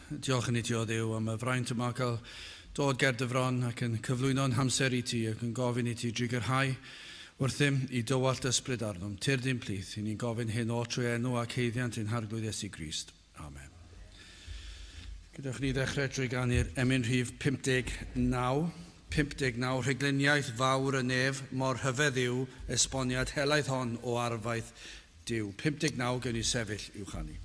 Diolch yn i ti o Dduw am y fraint yma cael dod ger dy fron ac yn cyflwyno'n hamser i ti ac yn gofyn i ti drigyrhau wrthym i dywallt ysbryd arnom, tyrd i'n plith, i ni'n gofyn hyn o trwy enw ac haeddiant ein Harglwydd Iesu Grist. Amen. Gadewch ni ddechrau trwy ganu'r emyn rhif 59. 59, rhagluniaeth fawr y nef, mor rhyfedd yw esboniad helaeth hon o arfaeth Duw. 59, gewn ni sefyll i'w chanu.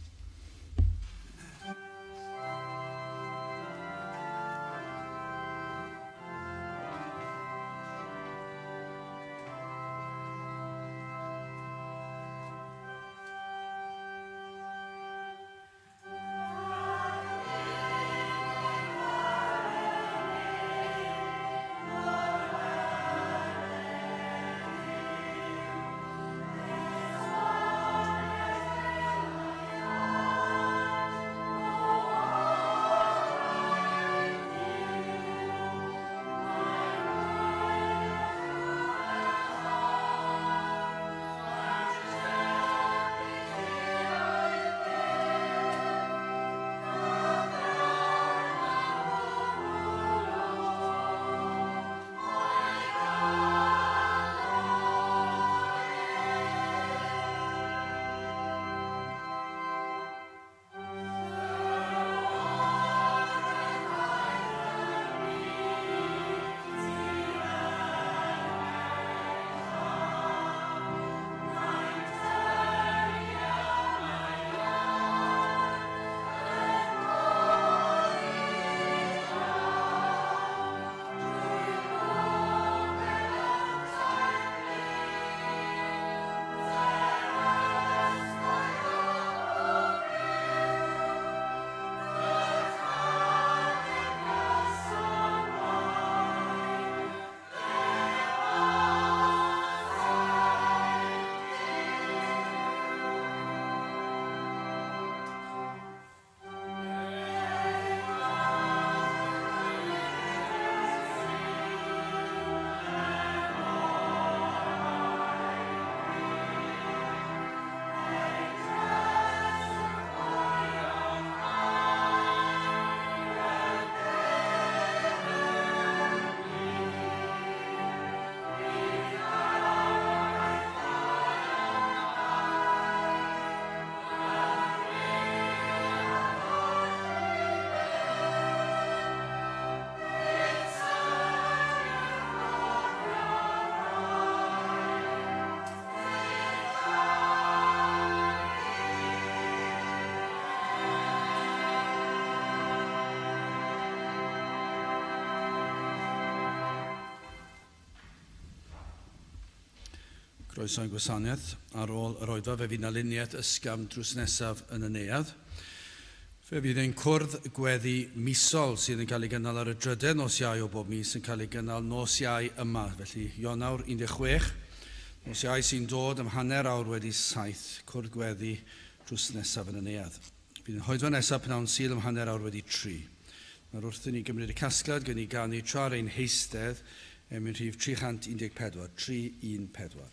Croeso i'n gwasanaeth. Ar ôl yr oedfa fe fydd 'na luniaeth ysgafn drws nesaf yn y neuadd. Fe fydd ein cwrdd gweddi misol sydd yn cael ei gynnal ar y drydedd nos Iau o bob mis yn cael ei gynnal nos Iau yma, felly Ionawr 16, nos Iau sy'n dod am 7:30, cwrdd gweddi drws nesaf yn y neuadd. Bydd ein hoedfa nesaf pnawn Sul am 3:30. Nawr wrth i ni gymryd y casgliad, gawn ni ganu tra ar ein heistedd, emyn rhif 314, 314.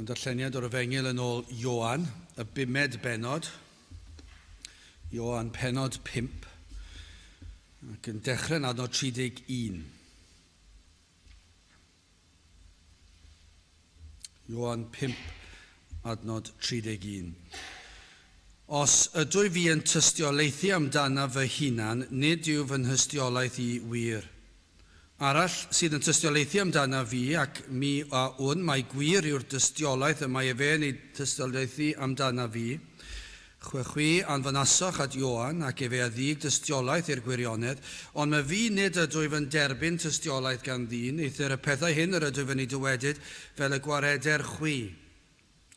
Cawn darlleniad o'r Efengyl yn ôl Ioan, y bumed bennod. Ioan pennod 5, ac yn dechrau yn adnod 31. Ioan 5, adnod 31. Os ydw i fi yn tystiolaethu amdanaf fy hunan, nid yw fy nhystiolaeth i wir. Arall sydd yn tystiolaethu amdanaf fi, ac mi a wn mai gwir yw'r dystiolaeth y mae efe yn ei tystiolaethu amdanaf fi. Chwe chwi anfonasoch at Ioan, ac efe a ddug dystiolaeth i'r gwirionedd, ond my fi nid ydwyf yn derbyn tystiolaeth gan ddyn, eithr y pethau hyn yr ydwyf yn eu dywedyd fel y gwareder chwi.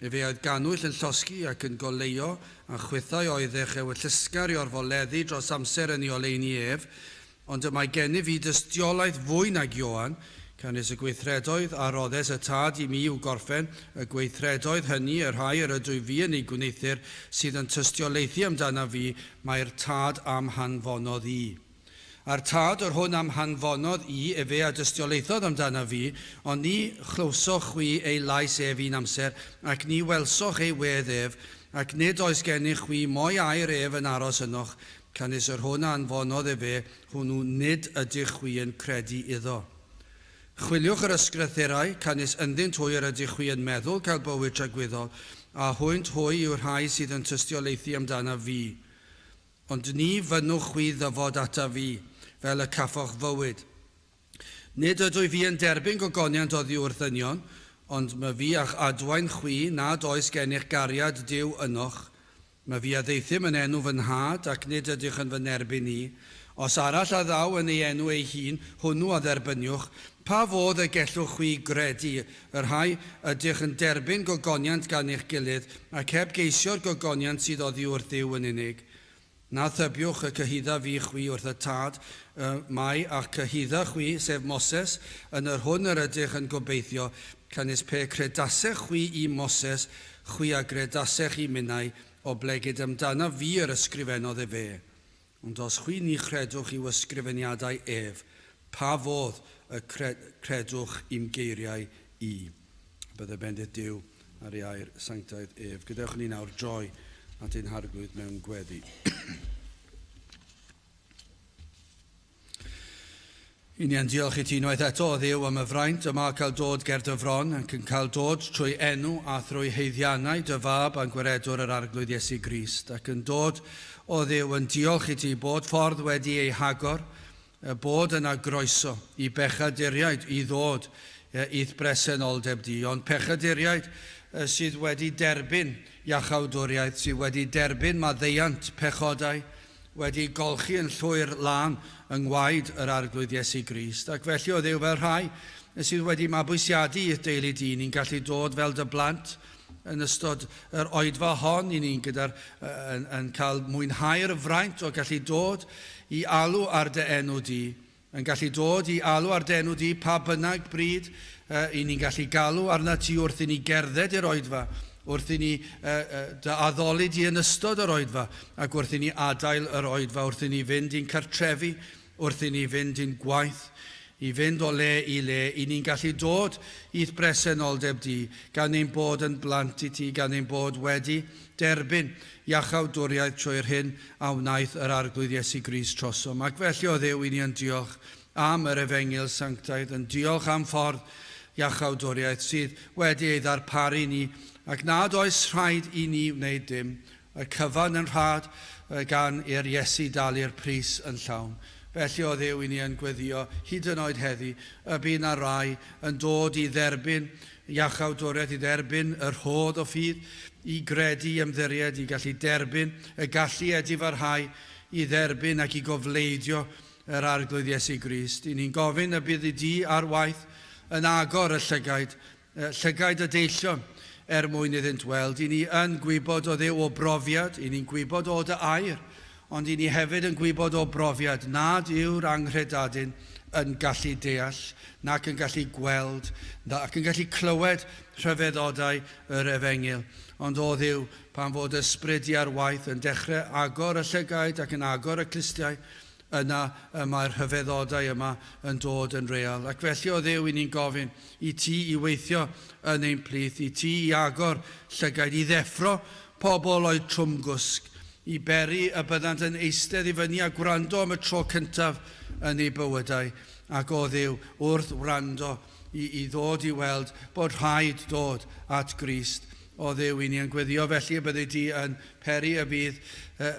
Efe oedd gannwyll yn llosgi ac yn goleuo, a chwithau oeddech ewyllysgar i orfoleddu dros amser yn ei oleuni ef, ond y mae gennyf fi dystiolaeth fwy nag Ioan, canys y gweithredoedd a roddes y Tad i mi i'w gorffen, y gweithredoedd hynny, y rhai yr ydwyf fi yn eu gwneuthur, sydd yn tystiolaethu amdanaf fi, mai'r Tad a'm hanfonodd i. A'r Tad, yr hwn a'm hanfonodd i, efe a dystiolaethodd amdanaf fi, ond ni chlywsoch chwi ei lais ef un amser, ac ni welsoch ei wedd ef, ac nid oes gennych chwi mo'i air ef yn aros ynoch, canys yr hwn a anfonodd efe, hwnnw nid ydych chwi yn credu iddo. Chwiliwch yr ysgrythurau, canys ynddynt hwy yr ydych chwi yn meddwl cael bywyd tragwyddol, a hwynt hwy yw'r rhai sydd yn tystiolaethu amdanaf fi. Ond ni fynnwch chwi ddyfod ataf fi, fel y caffoch fywyd. Nid ydwyf fi yn derbyn gogoniant oddi wrth ddynion, ond my fi a'ch adwaen chwi nad oes gennych gariad Duw ynoch. My fi a ddeuthum yn enw fy Nhad, ac nid ydych yn fy nerbyn i. Os arall a ddaw yn ei enw ei hun, hwnnw a dderbyniwch. Pa fodd y gellwch chwi gredu, y rhai ydych yn derbyn gogoniant gan eich gilydd, ac heb geisio'r gogoniant sydd oddi wrth Dduw yn unig? Na thybiwch y cyhudda fi chwi wrth y Tad, y mae a'ch cyhudda chwi, sef Moses, yn yr hwn yr ydych yn gobeithio, canys pe credasech chwi i Moses, chwi a gredasech i minnau, oblegid amdanaf fi yr ysgrifennodd efe. Ond os chwi ni chredwch i'w ysgrifeniadau ef, pa fodd y credwch i'm geiriau i? Bydde bendith Duw ar ei air sanctaidd ef. Gadewch ni nawr droi at ein Harglwydd mewn gweddi. I ni yn diolch i ti unwaith eto, o Dduw, am y fraint yma cael dod ger dy fron ac yn cael dod trwy enw a thrwy haeddiannau dy Fab a'n Gwaredwr yr Arglwydd Iesu Grist, ac yn dod, o Dduw, yn diolch i ti bod ffordd wedi ei hagor, bod yna groeso i bechaduriaid i ddod i'th bresenoldeb di, ond pechaduriaid sydd wedi derbyn iachawdwriaeth, sydd wedi derbyn maddeuant pechodau, wedi golchi yn llwyr lân yng ngwaed yr Arglwydd Iesu Grist. Ac felly, o Dduw, fel rhai sydd wedi mabwysiadu i'th deulu di, ni'n gallu dod fel dy blant yn ystod yr oedfa hon, i ni'n gyda'r, yn, yn cael mwynhau'r fraint o gallu dod i alw ar dy enw di, yn gallu dod i alw ar dy enw di pa bynnag bryd i ni'n gallu galw arna ti wrth i ni gerdded i'r oedfa, wrth i ni dy addoli di yn ystod yr oedfa, ac wrth i ni adael yr oedfa, wrth i ni fynd i'n cartrefi, wrth i ni fynd i'n gwaith, i fynd o le i le, i ni'n gallu dod i'th bresenoldeb di, gan ein bod yn blant i ti, gan ein bod wedi derbyn iachawdwriaeth trwy'r hyn a wnaeth yr Arglwydd Iesu Grist trosom. Ac felly, o Dduw, i ni yn diolch am yr Efengyl sanctaidd, yn diolch am ffordd iachawdwriaeth sydd wedi ei ddarparu ni, ac nad oes rhaid i ni wneud dim, y cyfan yn rhad gan i'r Iesu dalu'r pris yn llawn. Felly, o Dduw, i ni yn gweddio hyd yn oed heddi, y bydd na rai yn dod i dderbyn iachawdwriaeth, i dderbyn y rhodd o ffydd, i gredu, i ymddiried, i gallu derbyn y gallu edifarhau, i dderbyn ac i gofleidio yr Arglwydd Iesu Grist. I ni'n gofyn y bydd i di ar waith yn agor y llygaid, llygaid y deillion, er mwyn iddynt weld. I ni yn gwybod o Dduw o brofiad, i ni'n gwybod o dy air, ond i ni hefyd yn gwybod o brofiad nad yw'r anghredadun yn gallu deall, nac yn gallu gweld, nac yn gallu clywed rhyfeddodau yr Efengyl. Ond o Dduw, pan fod ysbryd di ar waith yn dechrau agor y llygaid ac yn agor y clustiau, Yna y mae'r rhyfeddodau yma yn dod yn real. Ac felly o Dduw, i ni'n gofyn i ti i weithio yn ein plith, i ti i agor llygaid, i ddeffro pobl o'u trwmgwsg, i beri y byddant yn eistedd i fyny a gwrando am y tro cyntaf yn eu bywydau. Ac o Dduw, wrth wrando, i ddod i weld bod rhaid dod at Grist. O Dduw, i ni yn gweddio felly y byddi di yn peri y bydd y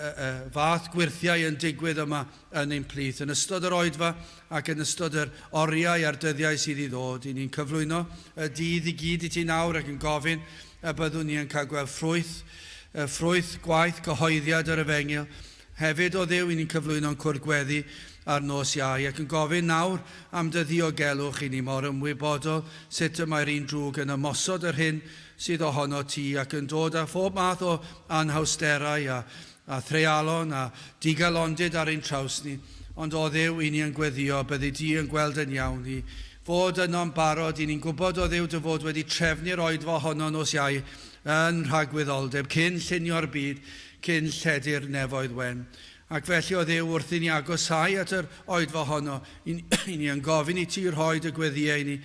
fath gwyrthiau yn digwydd yma yn ein plith. Yn ystod yr oedfa ac yn ystod yr oriau a'r dyddiau sydd i ddod, i ni'n cyflwyno y dydd i gyd i ti nawr ac yn gofyn y byddwn ni yn cael gweld ffrwyth gwaith cyhoeddiad yr efengyl. Hefyd o Dduw, i ni'n cyflwyno'n cwrdd gweddi ar nos Iau ac yn gofyn nawr am dy ddiogelwch i ni mor ymwybodol sut y mae'r un drwg yn ymosod yr hyn sydd ohono ti ac yn dod â phob math o anhawsterau a threialon a digalondid ar ein traws ni. Ond o Dduw, i ni yn gweddio, byddi di yn gweld yn iawn i fod yno'n barod. I ni'n gwybod o Dduw dy fod wedi trefnu'r oedfa honno nos Iau yn rhagwyddoldeb, cyn llunio'r byd, cyn lledu'r nefoedd wen. Ac felly o Dduw, wrth i ni agosáu at yr oedfa honno, i ni yn gofyn i ti rhoi dy gweddiau i ni,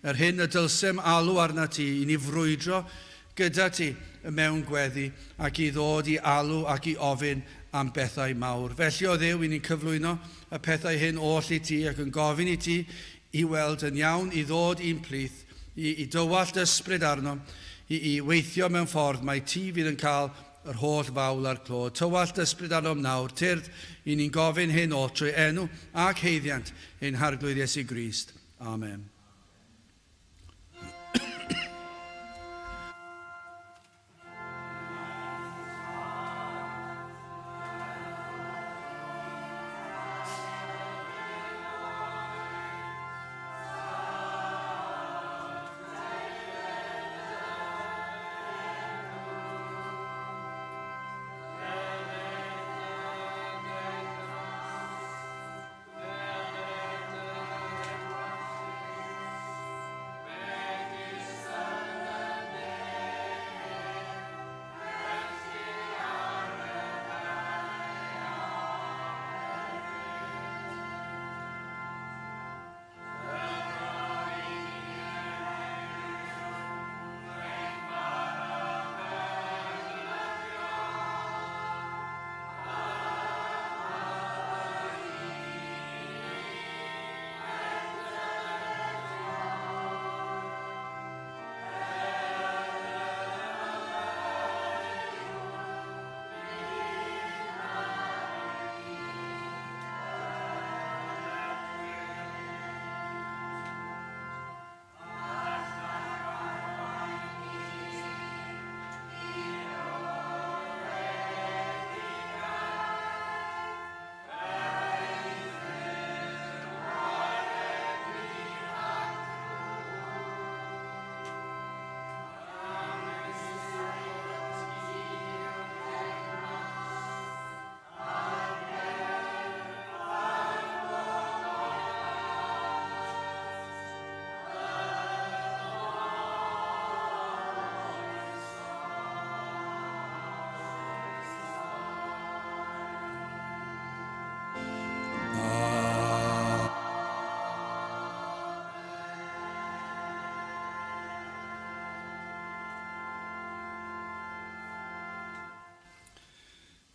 yr hyn y dylsem alw arna ti, i ni frwydro gyda ti mewn gweddi ac i ddod i alw ac i ofyn am bethau mawr. Felly o Dduw, i ni'n cyflwyno y pethau hyn oll i ti ac yn gofyn i ti i weld yn iawn, i ddod i'n plith, i dywallt ysbryd arno, i weithio mewn ffordd mae ti fydd yn cael yr holl fawl a'r clod. Tywallt ysbryd arnom nawr, tyrd, i ni'n gofyn hyn oll trwy enw ac haeddiant ein Harglwydd Iesu Grist. Amen.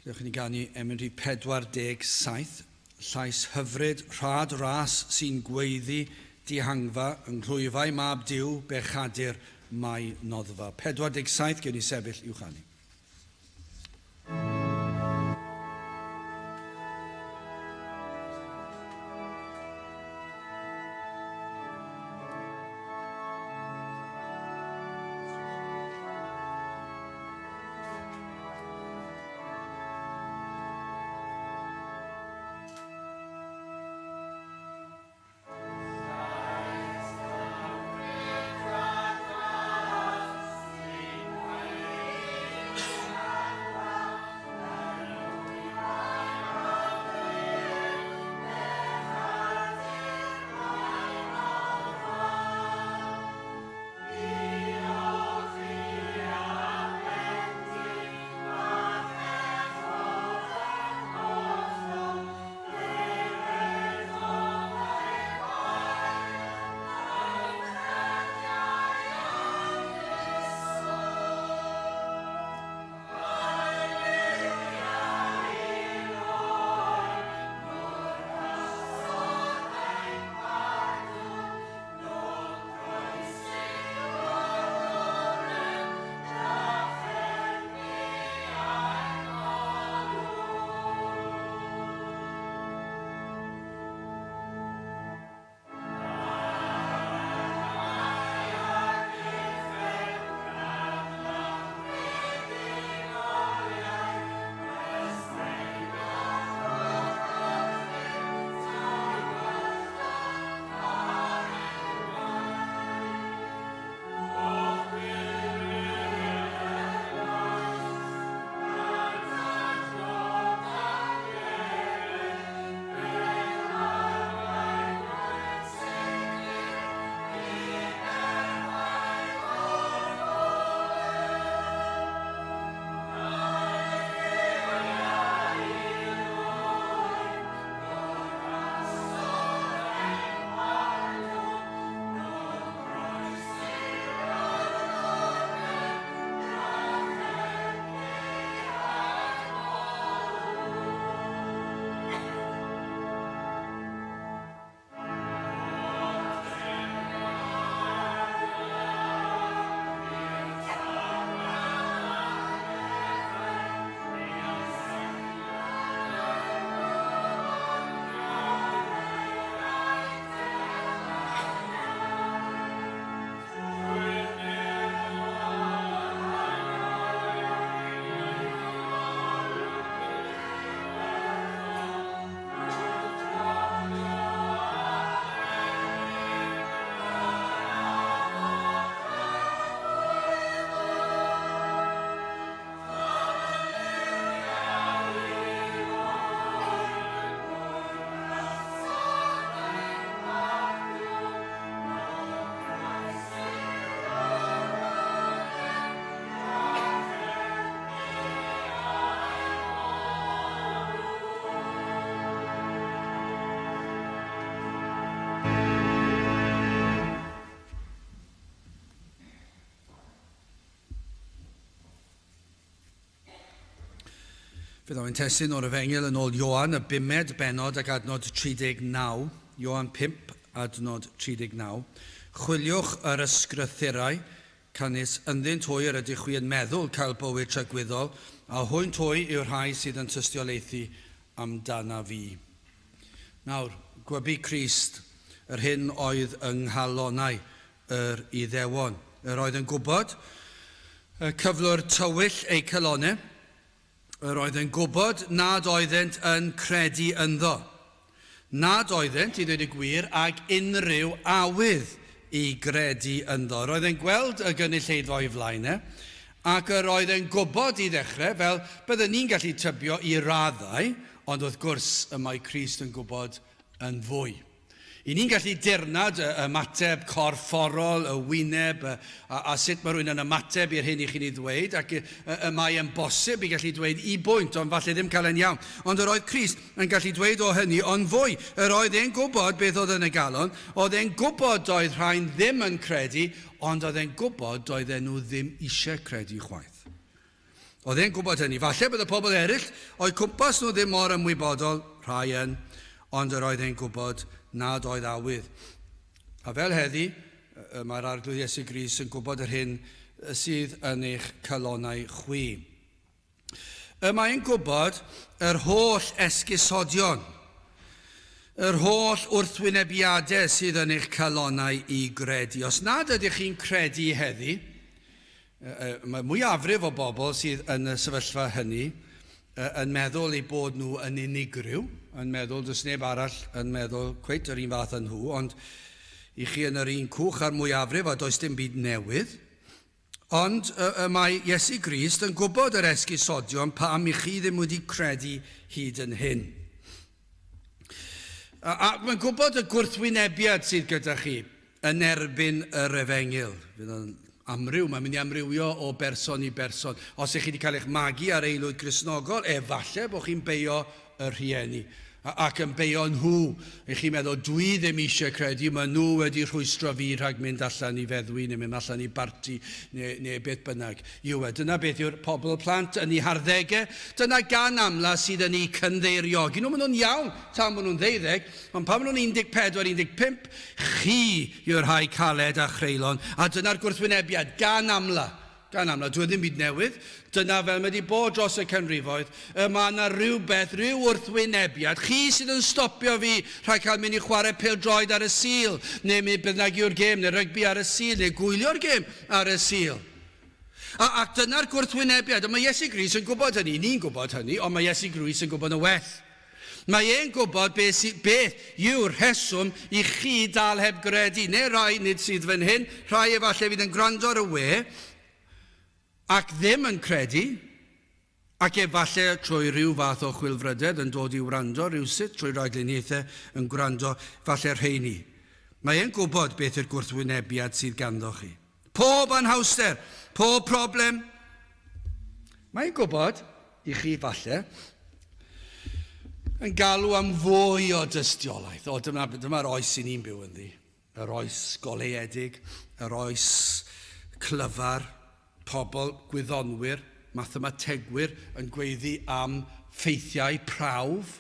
Dewch i ni ganu emyn rhif 47, llais hyfryd, rhad ras sy'n gweiddi dihangfa yng nghlwyfau mab Duw, bechadur mae noddfa. 47, gewn ni sefyll i'w chanu. Fe ddaw ein testun o'r Efengyl yn ôl Ioan, y bumed bennod ac adnod 39, Ioan 5, adnod 39. Chwiliwch yr ysgrythurau, canys ynddynt hwy yr ydych chwi yn meddwl cael bywyd tragwyddol, a hwynt hwy yw'r rhai sydd yn tystiolaethu amdana fi. Nawr, gwybu Crist yr hyn oedd yng nghalonnau yr Iddewon. Yr oedd yn gwybod y cyflwr tywyll eu calonnau, Yr oedd yn gwybod nad oeddent yn credu ynddo. Nad oeddent, i ddweud y gwir, ag unrhyw awydd i gredu ynddo. Yr oedd yn gweld y gynulleidfa o'i flaen e, ac yr oedd yn gwybod i ddechrau, fel bydden ni'n gallu tybio i raddau, ond wrth gwrs y mae Crist yn gwybod yn fwy. I ni'n gallu dirnad y ymateb corfforol, y wyneb, y, a, a sut mae rhywun yn ymateb i'r hyn i chi'n ei ddweud, ac y, y, y mae yn bosib i gallu dweud i bwynt, ond falle ddim cael e'n iawn. Ond yr oedd Crist yn gallu dweud o hynny, ond fwy. Yr oedd e'n gwybod beth oedd yn y galon, oedd e'n gwybod doedd rhain ddim yn credu, ond oedd e'n gwybod doedden nhw ddim eisiau credu chwaith. Oedd e'n gwybod hynny. Falle bydd y pobl eraill o'u cwmpas nhw ddim mor ymwybodol, rhai yn, ond yr oedd e'n gwybod nad oedd awydd. A fel heddi, mae'r Arglwydd Iesu Grist yn gwybod yr hyn sydd yn eich calonnau chwi. Y mae'n gwybod yr holl esgusodion, yr holl wrthwynebiadau sydd yn eich calonnau i gredu. Os nad ydych chi'n credu heddi, Mae mwyafrif o bobl sydd yn y sefyllfa hynny yn meddwl eu bod nhw yn unigryw, yn meddwl does neb arall yn meddwl cweit yr un fath â nhw, ond i chi yn yr un cwch â'r mwyafrif a does dim byd newydd. Ond y, y mae Iesu Grist yn gwybod yr esgusodion pam i chi ddim wedi credu hyd yn hyn. A, a mae'n gwybod y gwrthwynebiad sydd gyda chi yn erbyn yr efengyl. Fydd o'n amryw, mae'n mynd i amrywio o berson i berson. Os ych chi wedi cael eich magu ar aelwyd Gristnogol, efallai bod chi'n beio y rhieni ac yn beio nhw. Ych chi'n meddwl, dwi ddim eisiau credu, mae nhw wedi rhwystro fi rhag mynd allan i feddwi neu mynd allan i barti neu, neu beth bynnag. Yw e. Dyna beth yw'r pobl plant yn eu harddegau. Dyna gan amla sydd yn eu cynddeiriogi nhw. Maen nhw'n iawn tan maen nhw'n ddeuddeg, ond pan maen nhw'n 14, 15, chi yw'r rhai caled a chreulon. A dyna'r gwrthwynebiad, gan amla. Gan amla. Dyw e ddim byd newydd. Dyna fel mae wedi bod dros y canrifoedd. Y mae yna rhywbeth, rhyw wrthwynebiad. Chi sydd yn stopio fi rhag cael mynd i chwarae pêl-droed ar y Sul, neu mi bynnag yw'r gêm, neu rygbi ar y Sul, neu gwylio'r gêm ar y Sul. A, ac dyna'r gwrthwynebiad. A mae Iesu Grist yn gwybod hynny. Ni'n gwybod hynny, ond mae Iesu Grist yn gwybod yn well. Mae e'n gwybod beth, sy, beth yw'r rheswm i chi dal heb gredu. Neu rai, nid sydd fan hyn, rhai efallai fydd yn gwrando ar y we ac ddim yn credu, ac efallai trwy rhyw fath o chwilfrydedd yn dod i wrando rhywsut trwy ragluniaethau yn gwrando, falle rheini. Mae e'n gwybod beth yw'r gwrthwynebiad sydd ganddo chi. Pob anhawster, pob problem. Mae'n gwybod i chi falle yn galw am fwy o dystiolaeth. O, dyma'r dyma oes sy'n ni'n byw ynddi. Yr oes goleuedig, yr oes clyfar, pobl, gwyddonwyr, mathemategwyr yn gweiddi am ffeithiau prawf,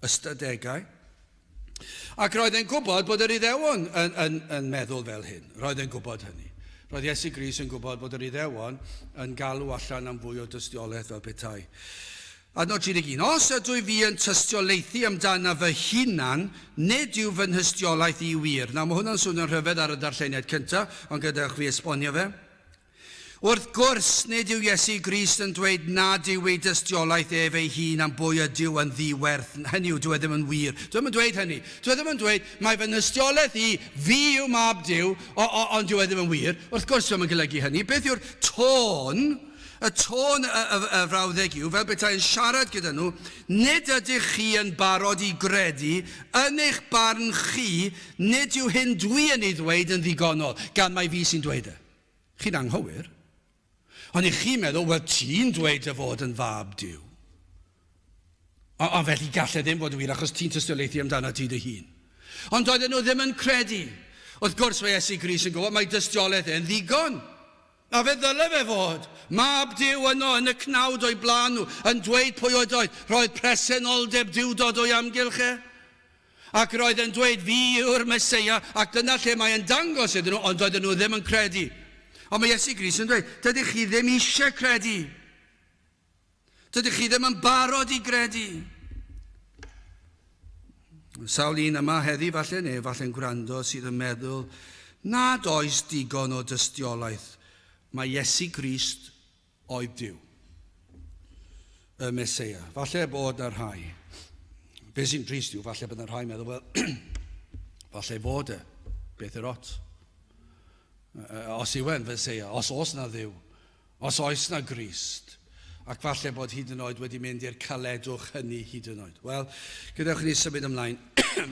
ystadegau. Ac roedd e'n gwybod bod yr Iddewon yn, yn, yn meddwl fel hyn. Roedd e'n gwybod hynny. Roedd Iesu Grist yn gwybod bod yr Iddewon yn galw allan am fwy o dystiolaeth fel petai. Adnod 31. Os ydw i fi yn tystiolaethu amdana fy hunan, nid yw fy nhystiolaeth i wir. Nawr, mae hwnna'n swnio'n rhyfedd ar y darlleniad cyntaf, ond gadewch fi esbonio fe. Wrth gwrs, nid yw Iesu Grist yn dweud nad yw ei dystiolaeth ef ei hun am bwy ydyw yn ddi-werth. Hynny yw, dyw e ddim yn wir. Dyw e ddim yn dweud hynny. Dyw e ddim yn dweud, mae fy nystiolaeth i, fi yw mab Duw, o, o, ond dyw e ddim yn wir. Wrth gwrs, dyw e'm yn golygu hynny. Beth yw'r tôn? Y tôn y, y, y frawddeg yw, fel petai yn siarad gyda nhw, nid ydych chi yn barod i gredu, yn eich barn chi, nid yw hyn dwi yn ei ddweud yn ddigonol, gan mai fi sy'n dweud e. Chi'n anghywir. Ond i chi'n meddwl, wel ti'n dweud dy fod yn fab Duw. Ond felly gallai ddim fod yn wir achos ti'n tystiolaethu amdano ti dy hun. Ond doedden nhw ddim yn credu. Wrth gwrs mae Iesu Grist yn gwybod mae dystiolaeth e'n ddigon. A fe ddyle fe fod. Mab Duw yno yn y cnawd o'i blaen nhw, yn dweud pwy oedd oedd. Roedd presenoldeb Duwdod o'i amgylch e. Ac roedd e'n dweud, fi yw'r Meseia, ac dyna lle mae e'n dangos iddyn nhw, ond doedden nhw ddim yn credu. Ond mae Iesu Grist yn dweud, dydych chi ddim eisiau credu. Dydych chi ddim yn barod i gredu. Sawl un yma heddi falle, neu falle'n gwrando, sydd yn meddwl nad oes digon o dystiolaeth mae Iesu Grist oedd Duw, y Meseia. Falle bod na rhai. Be sy'n drist yw, falle bod na rhai meddwl, wel, falle fod e, beth yw'r ots? Os yw e'n Feseia, os oes na Dduw, Os oes 'na Grist, ac falle bod hyd yn oed wedi mynd i'r caledwch hynny hyd yn oed. Wel, gadewch i ni symud ymlaen.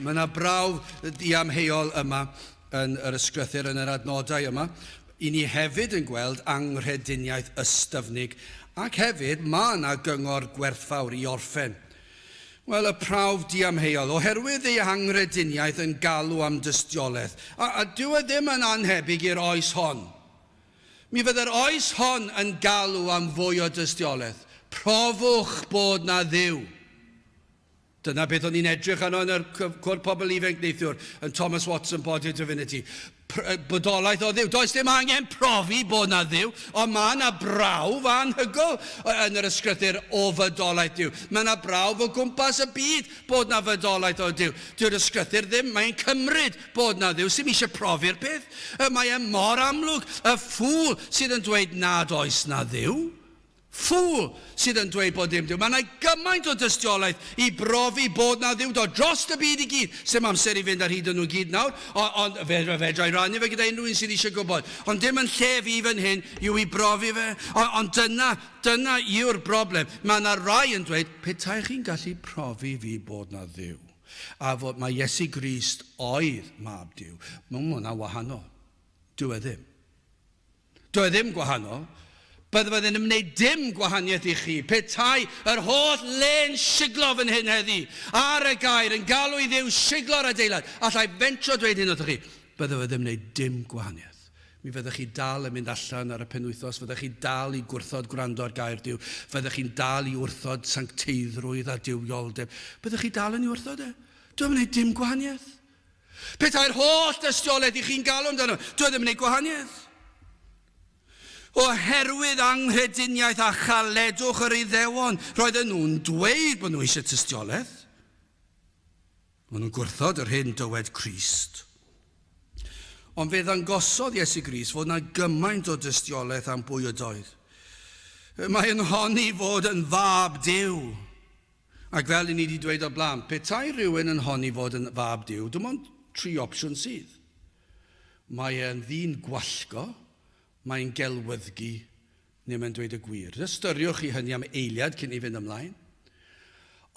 Mae yna brawf diamheuol yma yn yr ysgrythur, yn yr adnodau yma. I ni hefyd yn gweld anghrediniaeth ystyfnig, ac hefyd mae yna gyngor gwerthfawr i orffen. Wel, y prawf diamheuol, oherwydd ei anghrediniaeth yn galw am dystiolaeth. A, a dyw e ddim yn annhebyg i'r oes hon. Mi fydd yr oes hon yn galw am fwy o dystiolaeth. Profwch bod 'na Dduw. Dyna beth o'n i'n edrych arno yn yr cwr pobl ifanc neithiwr, yn Thomas Watson Body of Divinity. Bodolaeth o Dduw. Does dim angen profi bod 'na Dduw, ond mae 'na brawf anhygoel yn yr ysgrythur o fodolaeth Duw. Mae 'na brawf o gwmpas y byd bod 'na fodolaeth o Duw. Dyw'r ysgrythur ddim, mae'n cymryd bod 'na Dduw, sy'm eisiau profi'r peth. Y mae e mor amlwg. Y ffŵl sydd yn dweud nad oes 'na Dduw. Ffŵl sydd yn dweud bod dim Duw. Mae 'na gymaint o dystiolaeth i brofi bod 'na Dduw dod drost y byd i gyd. Sdim amser i fynd ar hyd nhw gyd nawr, ond fe fedra i rannu fe gyda unrhyw un sydd eisiau gwybod. Ond dim yn lle fi fan hyn yw i brofi fe. Ond dyna, dyna yw'r broblem. Mae 'na rai yn dweud, petai chi'n gallu profi fi bod 'na Dduw, a fod mae Iesu Grist oedd mab Duw. Mae hwnna'n wahanol. Dyw e ddim. Dyw e ddim gwahanol. Bydde fe ddim yn gwneud dim gwahaniaeth i chi petai yr holl le'n siglo fan hyn heddi, ar y gair, yn galw i Dduw siglo'r adeilad. Alla i fentro dweud hyn wrthych chi. Bydde fe ddim yn gwneud dim gwahaniaeth. Mi fyddech chi dal yn mynd allan ar y penwythnos, fyddech chi dal i gwrthod gwrando ar gair Duw, fyddech chi'n dal i wrthod sancteiddrwydd a duwioldeb. Byddech chi dal yn ei wrthod e. Dyw e'm yn gwneud dim gwahaniaeth. Petai'r holl dystiolaeth i chi'n galw amdano, dyw e ddim yn gwneud gwahaniaeth. Oherwydd anghrediniaeth a chaledwch yr Iddewon, roedden nhw'n dweud bod nhw eisiau tystiolaeth. Maen nhw'n gwrthod yr hyn dywed Crist. Ond fe ddangosodd Iesu Grist fod yna gymaint o dystiolaeth am bwy ydoedd. Mae yn honni fod yn fab Duw. Ac fel i ni wedi dweud o'r blaen, petai rhywun yn honni fod yn fab Duw, dim ond tri opsiwn sydd. Mae e'n ddyn gwallgo, mae'n gelwyddgu, neu mae'n dweud y gwir. Ystyriwch chi hynny am eiliad cyn i fynd ymlaen.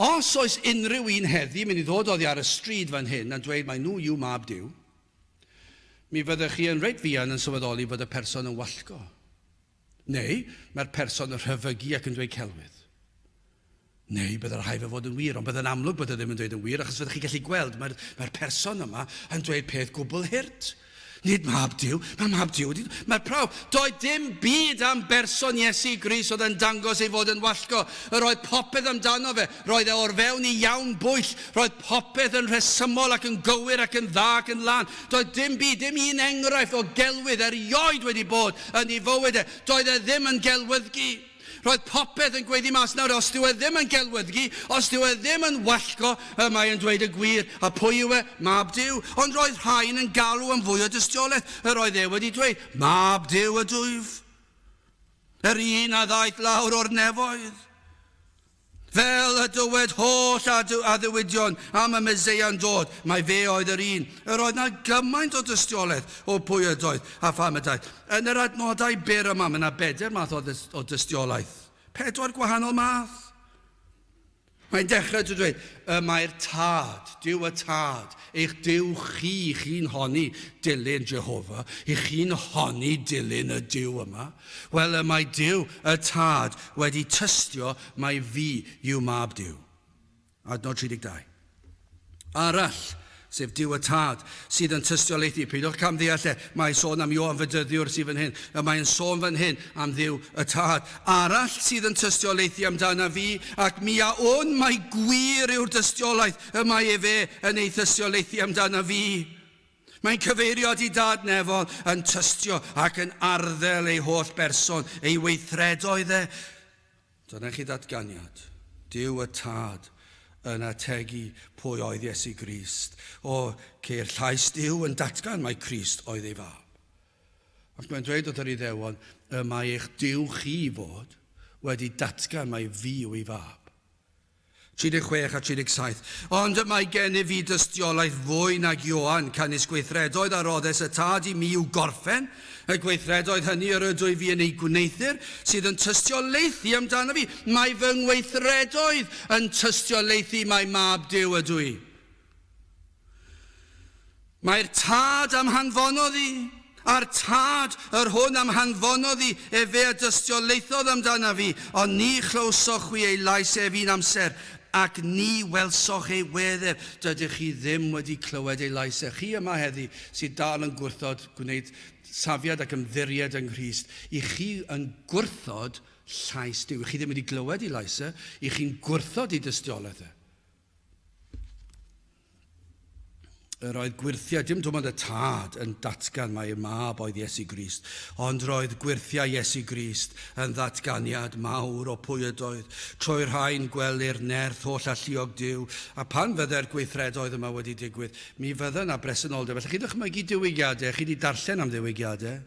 Os oes unrhyw un heddi mynd i ddod oddi ar y stryd fan hyn a dweud mai nhw yw mab Duw, mi fyddech chi yn reit fuan yn sylweddoli fod y person yn wallgo. Neu mae'r person yn rhyfygu ac yn dweud celwydd. Neu byddai'r rhai fe fod yn wir, ond byddai'n amlwg bod e ddim yn dweud yn wir, achos fyddech chi'n gallu gweld mae'r mae person yma yn dweud peth gwbl hurt. Nid mab Duw, mae mab Duw wedi... Mae'r prawf, doedd dim byd am berson Iesu Grist oedd yn dangos ei fod yn wallgo. Yr oedd popeth amdano fe, roedd e o'r fewn i iawn bwyll, roedd popeth yn rhesymol ac yn gywir ac yn dda ac yn lân. Doedd dim byd, dim un enghraifft o gelwydd erioed wedi bod yn ei fywyd e. Doedd e ddim yn gelwyddgu. Roedd popeth yn gweiddi mas nawr, os dyw e ddim yn gelwyddgu, os dyw e ddim yn wallgo, y mae e'n dweud y gwir. A pwy yw e? Mab Duw. Ond roedd rhain yn galw am fwy o dystiolaeth. Yr oedd e wedi dweud, Mab Duw ydwyf, yr un a ddaeth lawr o'r nefoedd. Fel y dywed holl addewidion am y Meseia'n dod, mai fe oedd yr un. Yr oedd 'na gymaint o dystiolaeth o pwy ydoedd a pham y daeth. Yn yr adnodau byr yma, mae 'na bedair math o, o dystiolaeth. Pedwar gwahanol math. Mae'n dechrau drwy dweud, y mae'r Tad, Duw y Tad, eich Duw chi, chi'n honni dilyn Jehofa, i chi'n honni dilyn y Duw yma. Wel, y mae Duw, y Tad, wedi tystio mai fi yw Mab Duw. Adnod 32. Arall, sef Duw y Tad, sydd yn tystiolaethu. Peidiwch camddeall e, mae sôn am Ioan Fedyddiwr sydd fan hyn. Y mae'n sôn fan hyn am Dduw y Tad. Arall sydd yn tystiolaethu amdana fi, ac mi a wn mai gwir yw'r dystiolaeth y mae efe yn ei thystiolaethu amdana fi. Mae'n cyfeirio at ei dad nefol yn tystio ac yn arddel ei holl berson, ei weithredoedd e. Dyna chi ddatganiad. Duw y Tad yn ategu pwy oedd Iesu Grist. O, ceir llais Duw yn datgan mai Crist oedd ei fab. Ac mae'n dweud wrth yr Iddewon, y mae eich Duw chi fod wedi datgan mai fi yw ei fab. 36 a 37. Ond y mae gennyf fi dystiolaeth fwy nag Ioan, canys gweithredoedd a roddes y Tad i mi i'w gorffen, y gweithredoedd hynny yr ydwyf fi yn eu gwneuthur, sydd yn tystiolaethu amdano fi. Mae fy ngweithredoedd yn tystiolaethu mai Mab Duw ydw i. Mae'r Tad a'm hanfonodd i, a'r Tad, yr hwn a'm hanfonodd i, efe a dystiolaethodd amdanaf fi, ond ni chlywsoch chwi ei lais ef un amser, ac ni welsoch ei wedd ef. Dydych chi ddim wedi clywed ei lais e. Chi yma heddi sydd dal yn gwrthod gwneud safiad ac ymddiried yng Nghrist, i chi yn gwrthod llais Duw. I chi ddim wedi glywed ei lais e, i chi'n gwrthod ei dystiolaeth e. Yr oedd gwyrthiau, dim dim ond y tad yn datgan mai'r mab oedd Iesu Grist, ond roedd gwyrthiau Iesu Grist yn ddatganiad mawr o pwy ydoedd. Trwy'r rhain gwelir nerth holl alluog Duw, a pan fydde'r gweithredoedd yma wedi digwydd, mi fydde 'na bresenoldeb. Allwch chi ddychmygu diwygiadau? Chi wedi darllen am ddiwygiadau,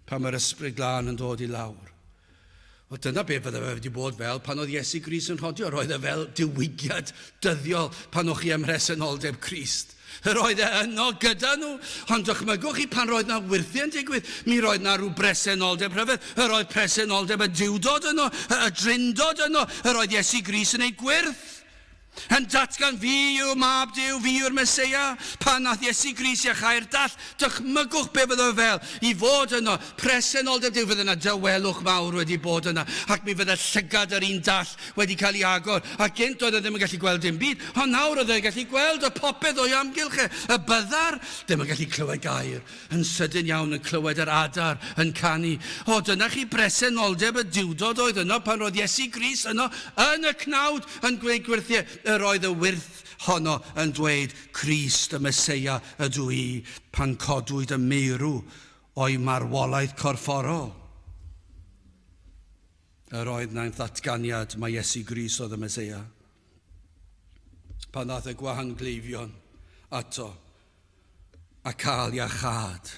pan mae'r Ysbryd Glân yn dod i lawr. Wel, dyna be fydde fe wedi bod fel pan oedd Iesu Grist yn rhodio. Roedd e fel diwygiad dyddiol pan o'ch chi ym mhresenoldeb Crist. Yr oedd e yno gyda nhw. Ond dychmygwch chi pan roedd na wyrthiau'n digwydd, mi roedd na rhyw bresenoldeb rhyfedd. Yr oedd presenoldeb y Duwdod yno, y Drindod yno. Yr oedd Iesu Grist yn ei gwyrth. Yn datgan, Fi yw Mab Duw, fi yw'r Meseia. Pan nath Iesu Grist iachau'r dall, dychmygwch be fydde fe fel i fod yno. Presenoldeb Duw, fydde 'na dawelwch mawr wedi bod yna, ac mi fydde llygad yr un dall wedi cael ei agor, a gynt oedd e ddim yn gallu gweld dim byd, ond nawr oedd e'n gallu gweld y popeth o'i amgylch e, y byddar ddim yn gallu clywed gair. Yn sydyn iawn yn clywed yr adar yn canu. O, dyna chi bresenoldeb y Duwdod oedd yno pan roedd Iesu Grist yno yn y cnawd yn gwneud gwyrthiau. Yr oedd y wyrth honno yn dweud, Crist y Meseia ydw i, pan codwyd y meirw o'i marwolaeth corfforol. Yr oedd na'n ddatganiad mai Iesu Grist oedd y Meseia. Pan ddaeth y gwahangleifion ato, a cael iachâd.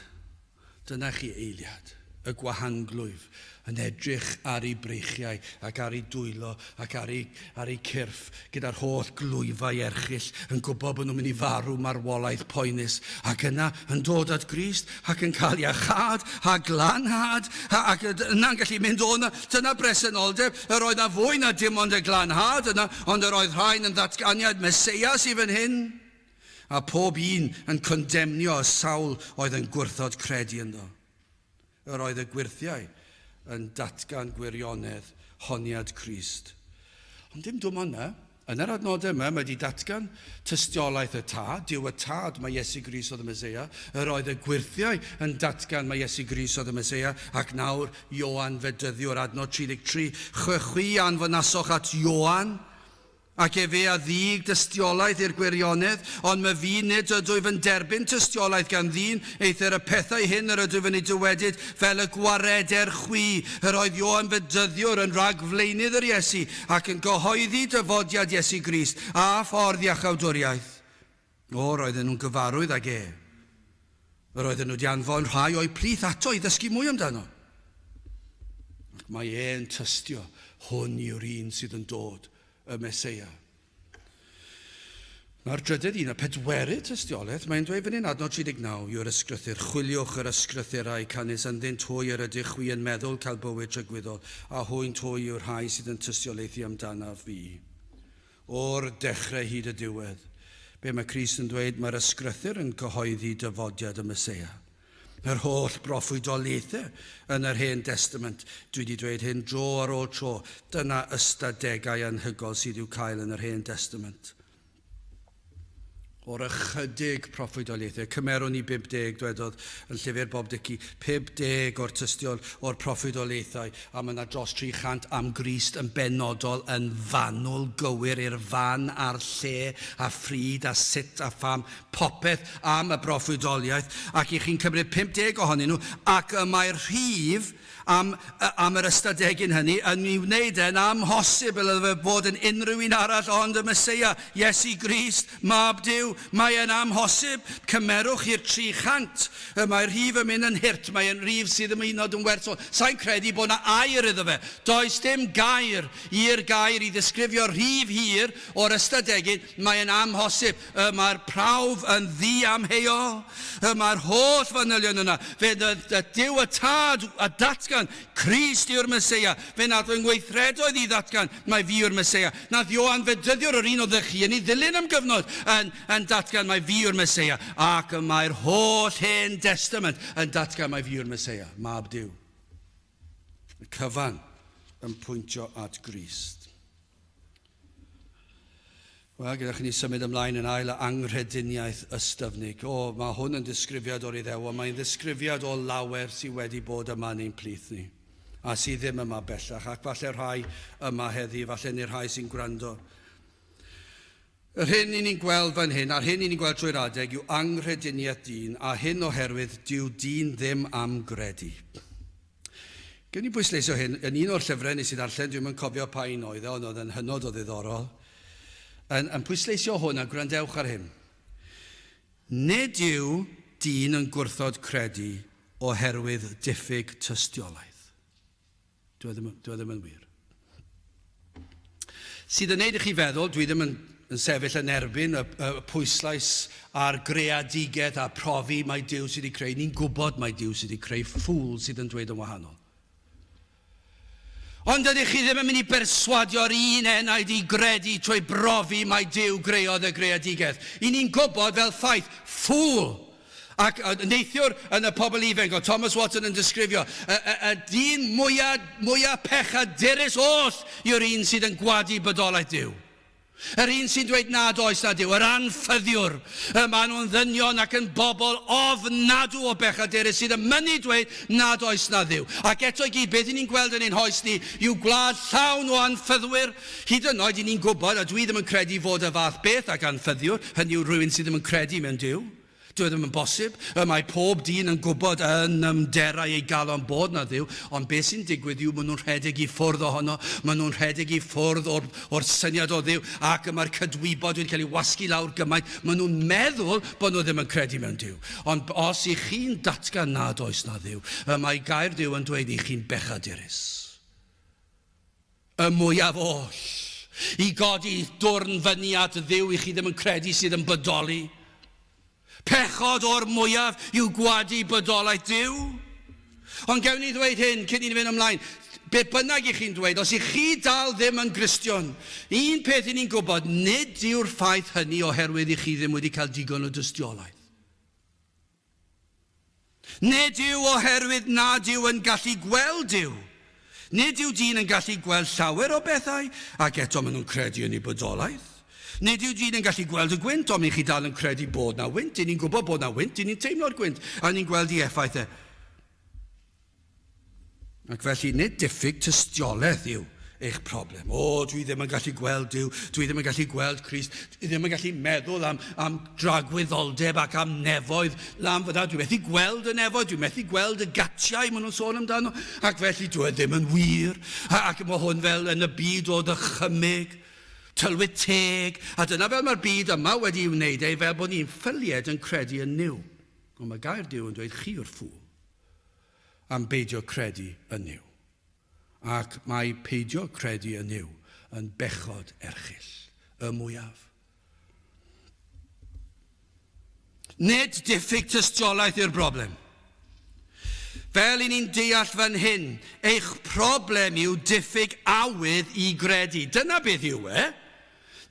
Dyna chi eiliad, y gwahanglwyf, yn edrych ar ei breichiau ac ar ei dwylo ac ar ei, ar ei cyrff gyda'r holl glwyfau erchyll, yn gwybod bod nhw'n mynd i farw marwolaeth poenus, ac yna yn dod at Grist ac yn cael iachâd a glanhad, ac yna'n gallu mynd o yna. Dyna bresenoldeb. Yr oedd na fwy na dim ond y glanhad yna, ond yr oedd rhain yn ddatganiad Meseias i fan hyn. A phob un yn condemnio y sawl oedd yn gwrthod credu ynddo. Yr oedd y gwyrthiau yn datgan gwirionedd honiad Crist. Ond dim dwm ond na. Yn yr adnodau yma, mae wedi datgan tystiolaeth y Tad, Duw y Tad, mae Iesu Grist oedd y Meseia. Yr oedd y gwyrthiau yn datgan mae Iesu Grist oedd y Meseia, ac nawr Ioan Fedyddiwr, adnod 33, Chwe chwi anfonasoch at Ioan, Ac efe a ddug dystiolaeth i'r gwirionedd, ond myfi nid ydwyf yn derbyn tystiolaeth gan ddyn, eithr y pethau hyn yr ydwyf yn eu dywedyd fel y gwareder chwi. Yr oedd Ioan Fedyddiwr yn rhagflaenydd yr Iesu, ac yn cyhoeddi dyfodiad Iesu Grist, a ffordd iachawdwriaeth. O, roedden nhw'n gyfarwydd ag e. Yr oedden nhw wedi anfon rhai o'u plith ato i ddysgu mwy amdano. Ac mae e'n tystio, hwn yw'r un sydd yn dod, y Meseia. Mae'r drydydd un, y pedwerydd tystiolaeth, mae'n dweud fan hyn, adnod 39, yw'r ysgrythur. Chwiliwch yr ysgrythurau, canys ynddynt hwy yr ydych chwi yn meddwl cael bywyd tragwyddol, a hwynt hwy yw'r rhai sydd yn tystiolaethu amdanaf fi. O'r dechrau hyd y diwedd. Be mae Crist yn dweud? Mae'r Ysgrythur yn cyhoeddi dyfodiad y Meseia. Yr holl broffwydoliaethau yn yr Hen Destament. Dwi wedi dweud hyn dro ar ôl tro. Dyna ystadegau anhygol sydd i'w cael yn yr Hen Destament. O'r ychydig proffwydoliaethau, cymerwn ni 50, dwedodd yn llyfr Bob Dickey, 50 o'r tystiol o'r proffwydoliaethau, a mae yna dros 300 am Grist yn benodol yn fanwl gywir i'r fan a'r lle a phryd a sut a pham, popeth am y broffwydoliaeth, ac i chi'n cymryd 50 ohonyn nhw, ac y mae'r rhif am, am yr ystadegyn hynny yn ei wneud e'n amhosibl iddo fe fod yn unrhyw un arall ond y Meseia, Iesu Grist, Mab Duw. Mae e'n amhosib. Cymerwch i'r 300. Y mae'r rhif yn mynd yn hurt. Mae e'n rhif sydd ddim hyd yn oed yn werth. Sa'n credu bod yna air iddo fe. Does dim gair i'r gair i ddisgrifio'r rhif hir o'r ystadegyn. Mae e'n amhosib. Y mae'r prawf yn ddiamheuol. Y mae'r holl fanylion yna. Fe Duw y Tad a datgan, Crist yw'r Meseia. Fe nath fy ngweithredoedd i ddatgan, mai fi yw'r Meseia. Nath Ioan Fedyddiwr, yr un oeddech chi yn ei ddilyn am gyfnod, yn, yn datgan mai fi yw'r Meseia. Ac y mae'r holl Hen Destament yn datgan mai fi yw'r Meseia, Mab Duw. Y cyfan yn pwyntio at Grist. Wel, gyda chi ni symud ymlaen yn ail anghrediniaeth ystyfnig. O, mae hwn yn ddisgrifiad o'r Iddewon. Mae'n ddisgrifiad o lawer sydd wedi bod yma yn ein plith ni, a sydd ddim yma bellach, ac falle rhai yma heddi, falle ni'r rhai sy'n gwrando. Yr hyn i ni'n gweld fan hyn, a'r hyn i ni'n gweld trwy'r adeg, yw anghrediniaeth dyn, a hyn oherwydd dyw dyn ddim am gredu. Gewn ni bwysleisio hyn, yn un o'r llyfrau nes i ddarllen, dwi'm yn cofio pa un oedd e, ond oedd yn hynod o ddiddorol, yn, yn pwysleisio hwn, a gwrandewch ar hyn. Nid yw dyn yn gwrthod credu oherwydd diffyg tystiolaeth. Dwi e ddim, dwi e ddim yn wir. Sydd yn neud i chi feddwl, dwi ddim yn, yn sefyll yn erbyn y, y pwyslais ar greadigaeth a profi mai Duw sydd wedi creu. Ni'n gwybod mai Duw sydd wedi creu, ffŵl sydd yn dweud yn wahanol. Ond ydych chi ddim yn mynd i berswadio'r un enaid i gredu trwy brofi mai Duw greodd y greadigaeth. I ni'n gwybod fel ffaith, ffŵl Ac neithiwr yn y pobl ifanc, oedd Thomas Watson yn disgrifio, y, y, y dyn mwyaf, mwyaf pechadurus oll yw'r un sydd yn gwadu bodolaeth Duw. Yr un sy'n dweud nad oes na Duw, yr anffyddiwr. Y maen nhw'n ddynion ac yn bobl ofnadw o bechadurus sydd yn mynnu dweud nad oes na Dduw. Ac eto i gyd, beth i ni'n gweld yn ein hoes ni yw gwlad llawn o anffyddwyr. Hyd yn oed i ni'n gwybod, a dwi ddim yn credu fod y fath beth ag anffyddiwr, hynny yw rhywun sydd ddim yn credu mewn Duw. Dyw e ddim yn bosib. Y mae pob dyn yn gwybod yn nyfnderau ei galon bod 'na Dduw, ond beth sy'n digwydd yw maen nhw'n rhedeg i ffwrdd ohono, maen nhw'n rhedeg i ffwrdd o'r, o'r syniad o Dduw, ac y mae'r cydwybod wedi cael ei wasgu lawr gymaint, maen nhw'n meddwl bod nhw ddim yn credu mewn Duw. Ond os i chi'n datgan nad oes 'na Dduw, y mae gair Duw yn dweud i chi'n bechadurus. Y mwyaf oll, i godi dwrn fyny at Dduw i chi ddim yn credu sydd yn bodoli. Pechod o'r mwyaf yw gwadu bodolaeth Duw. Ond gewn ni ddweud hyn cyn i ni fynd ymlaen. Be bynnag i chi'n dweud, os i chi dal ddim yn Gristion, un peth i ni'n gwybod, nid yw'r ffaith hynny oherwydd i chi ddim wedi cael digon o dystiolaeth. Nid yw oherwydd nad yw yn gallu gweld Duw. Nid yw dyn yn gallu gweld llawer o bethau, ac eto maen nhw'n credu yn ei bodolaeth. Nid yw dyn yn gallu gweld y gwynt, ond mi chi dal yn credu bod na wynt. Dyn ni'n gwybod bod na wynt, dyn ni'n teimlo'r gwynt, a ni'n gweld ei effaith e. Ac felly nid diffyg tystiolaeth yw eich problem. O, dwi ddim yn gallu gweld Duw, dwi ddim yn gallu gweld Crist, dwi ddim yn gallu meddwl am, am dragwyddoldeb ac am nefoedd lan fyna. Dwi methu gweld y nefoedd, dwi methu gweld y gatiau maen nhw'n sôn amdano, ac felly dwi e ddim yn wir. Ac mae hwn fel yn y byd o ddychymyg, tylwyth teg, a dyna fel mae'r byd yma wedi ei wneud e, fel bod ni'n ffylied yn credu yn Nuw. Ond mae gair Duw yn dweud chi yw'r ffŵl am beidio credu yn Nuw. Ac mae peidio credu yn Nuw yn bechod erchyll, y mwyaf. Nid diffyg tystiolaeth yw'r broblem. Fel i ni'n deall fan hyn, eich problem yw diffyg awydd i gredu. Dyna beth yw e.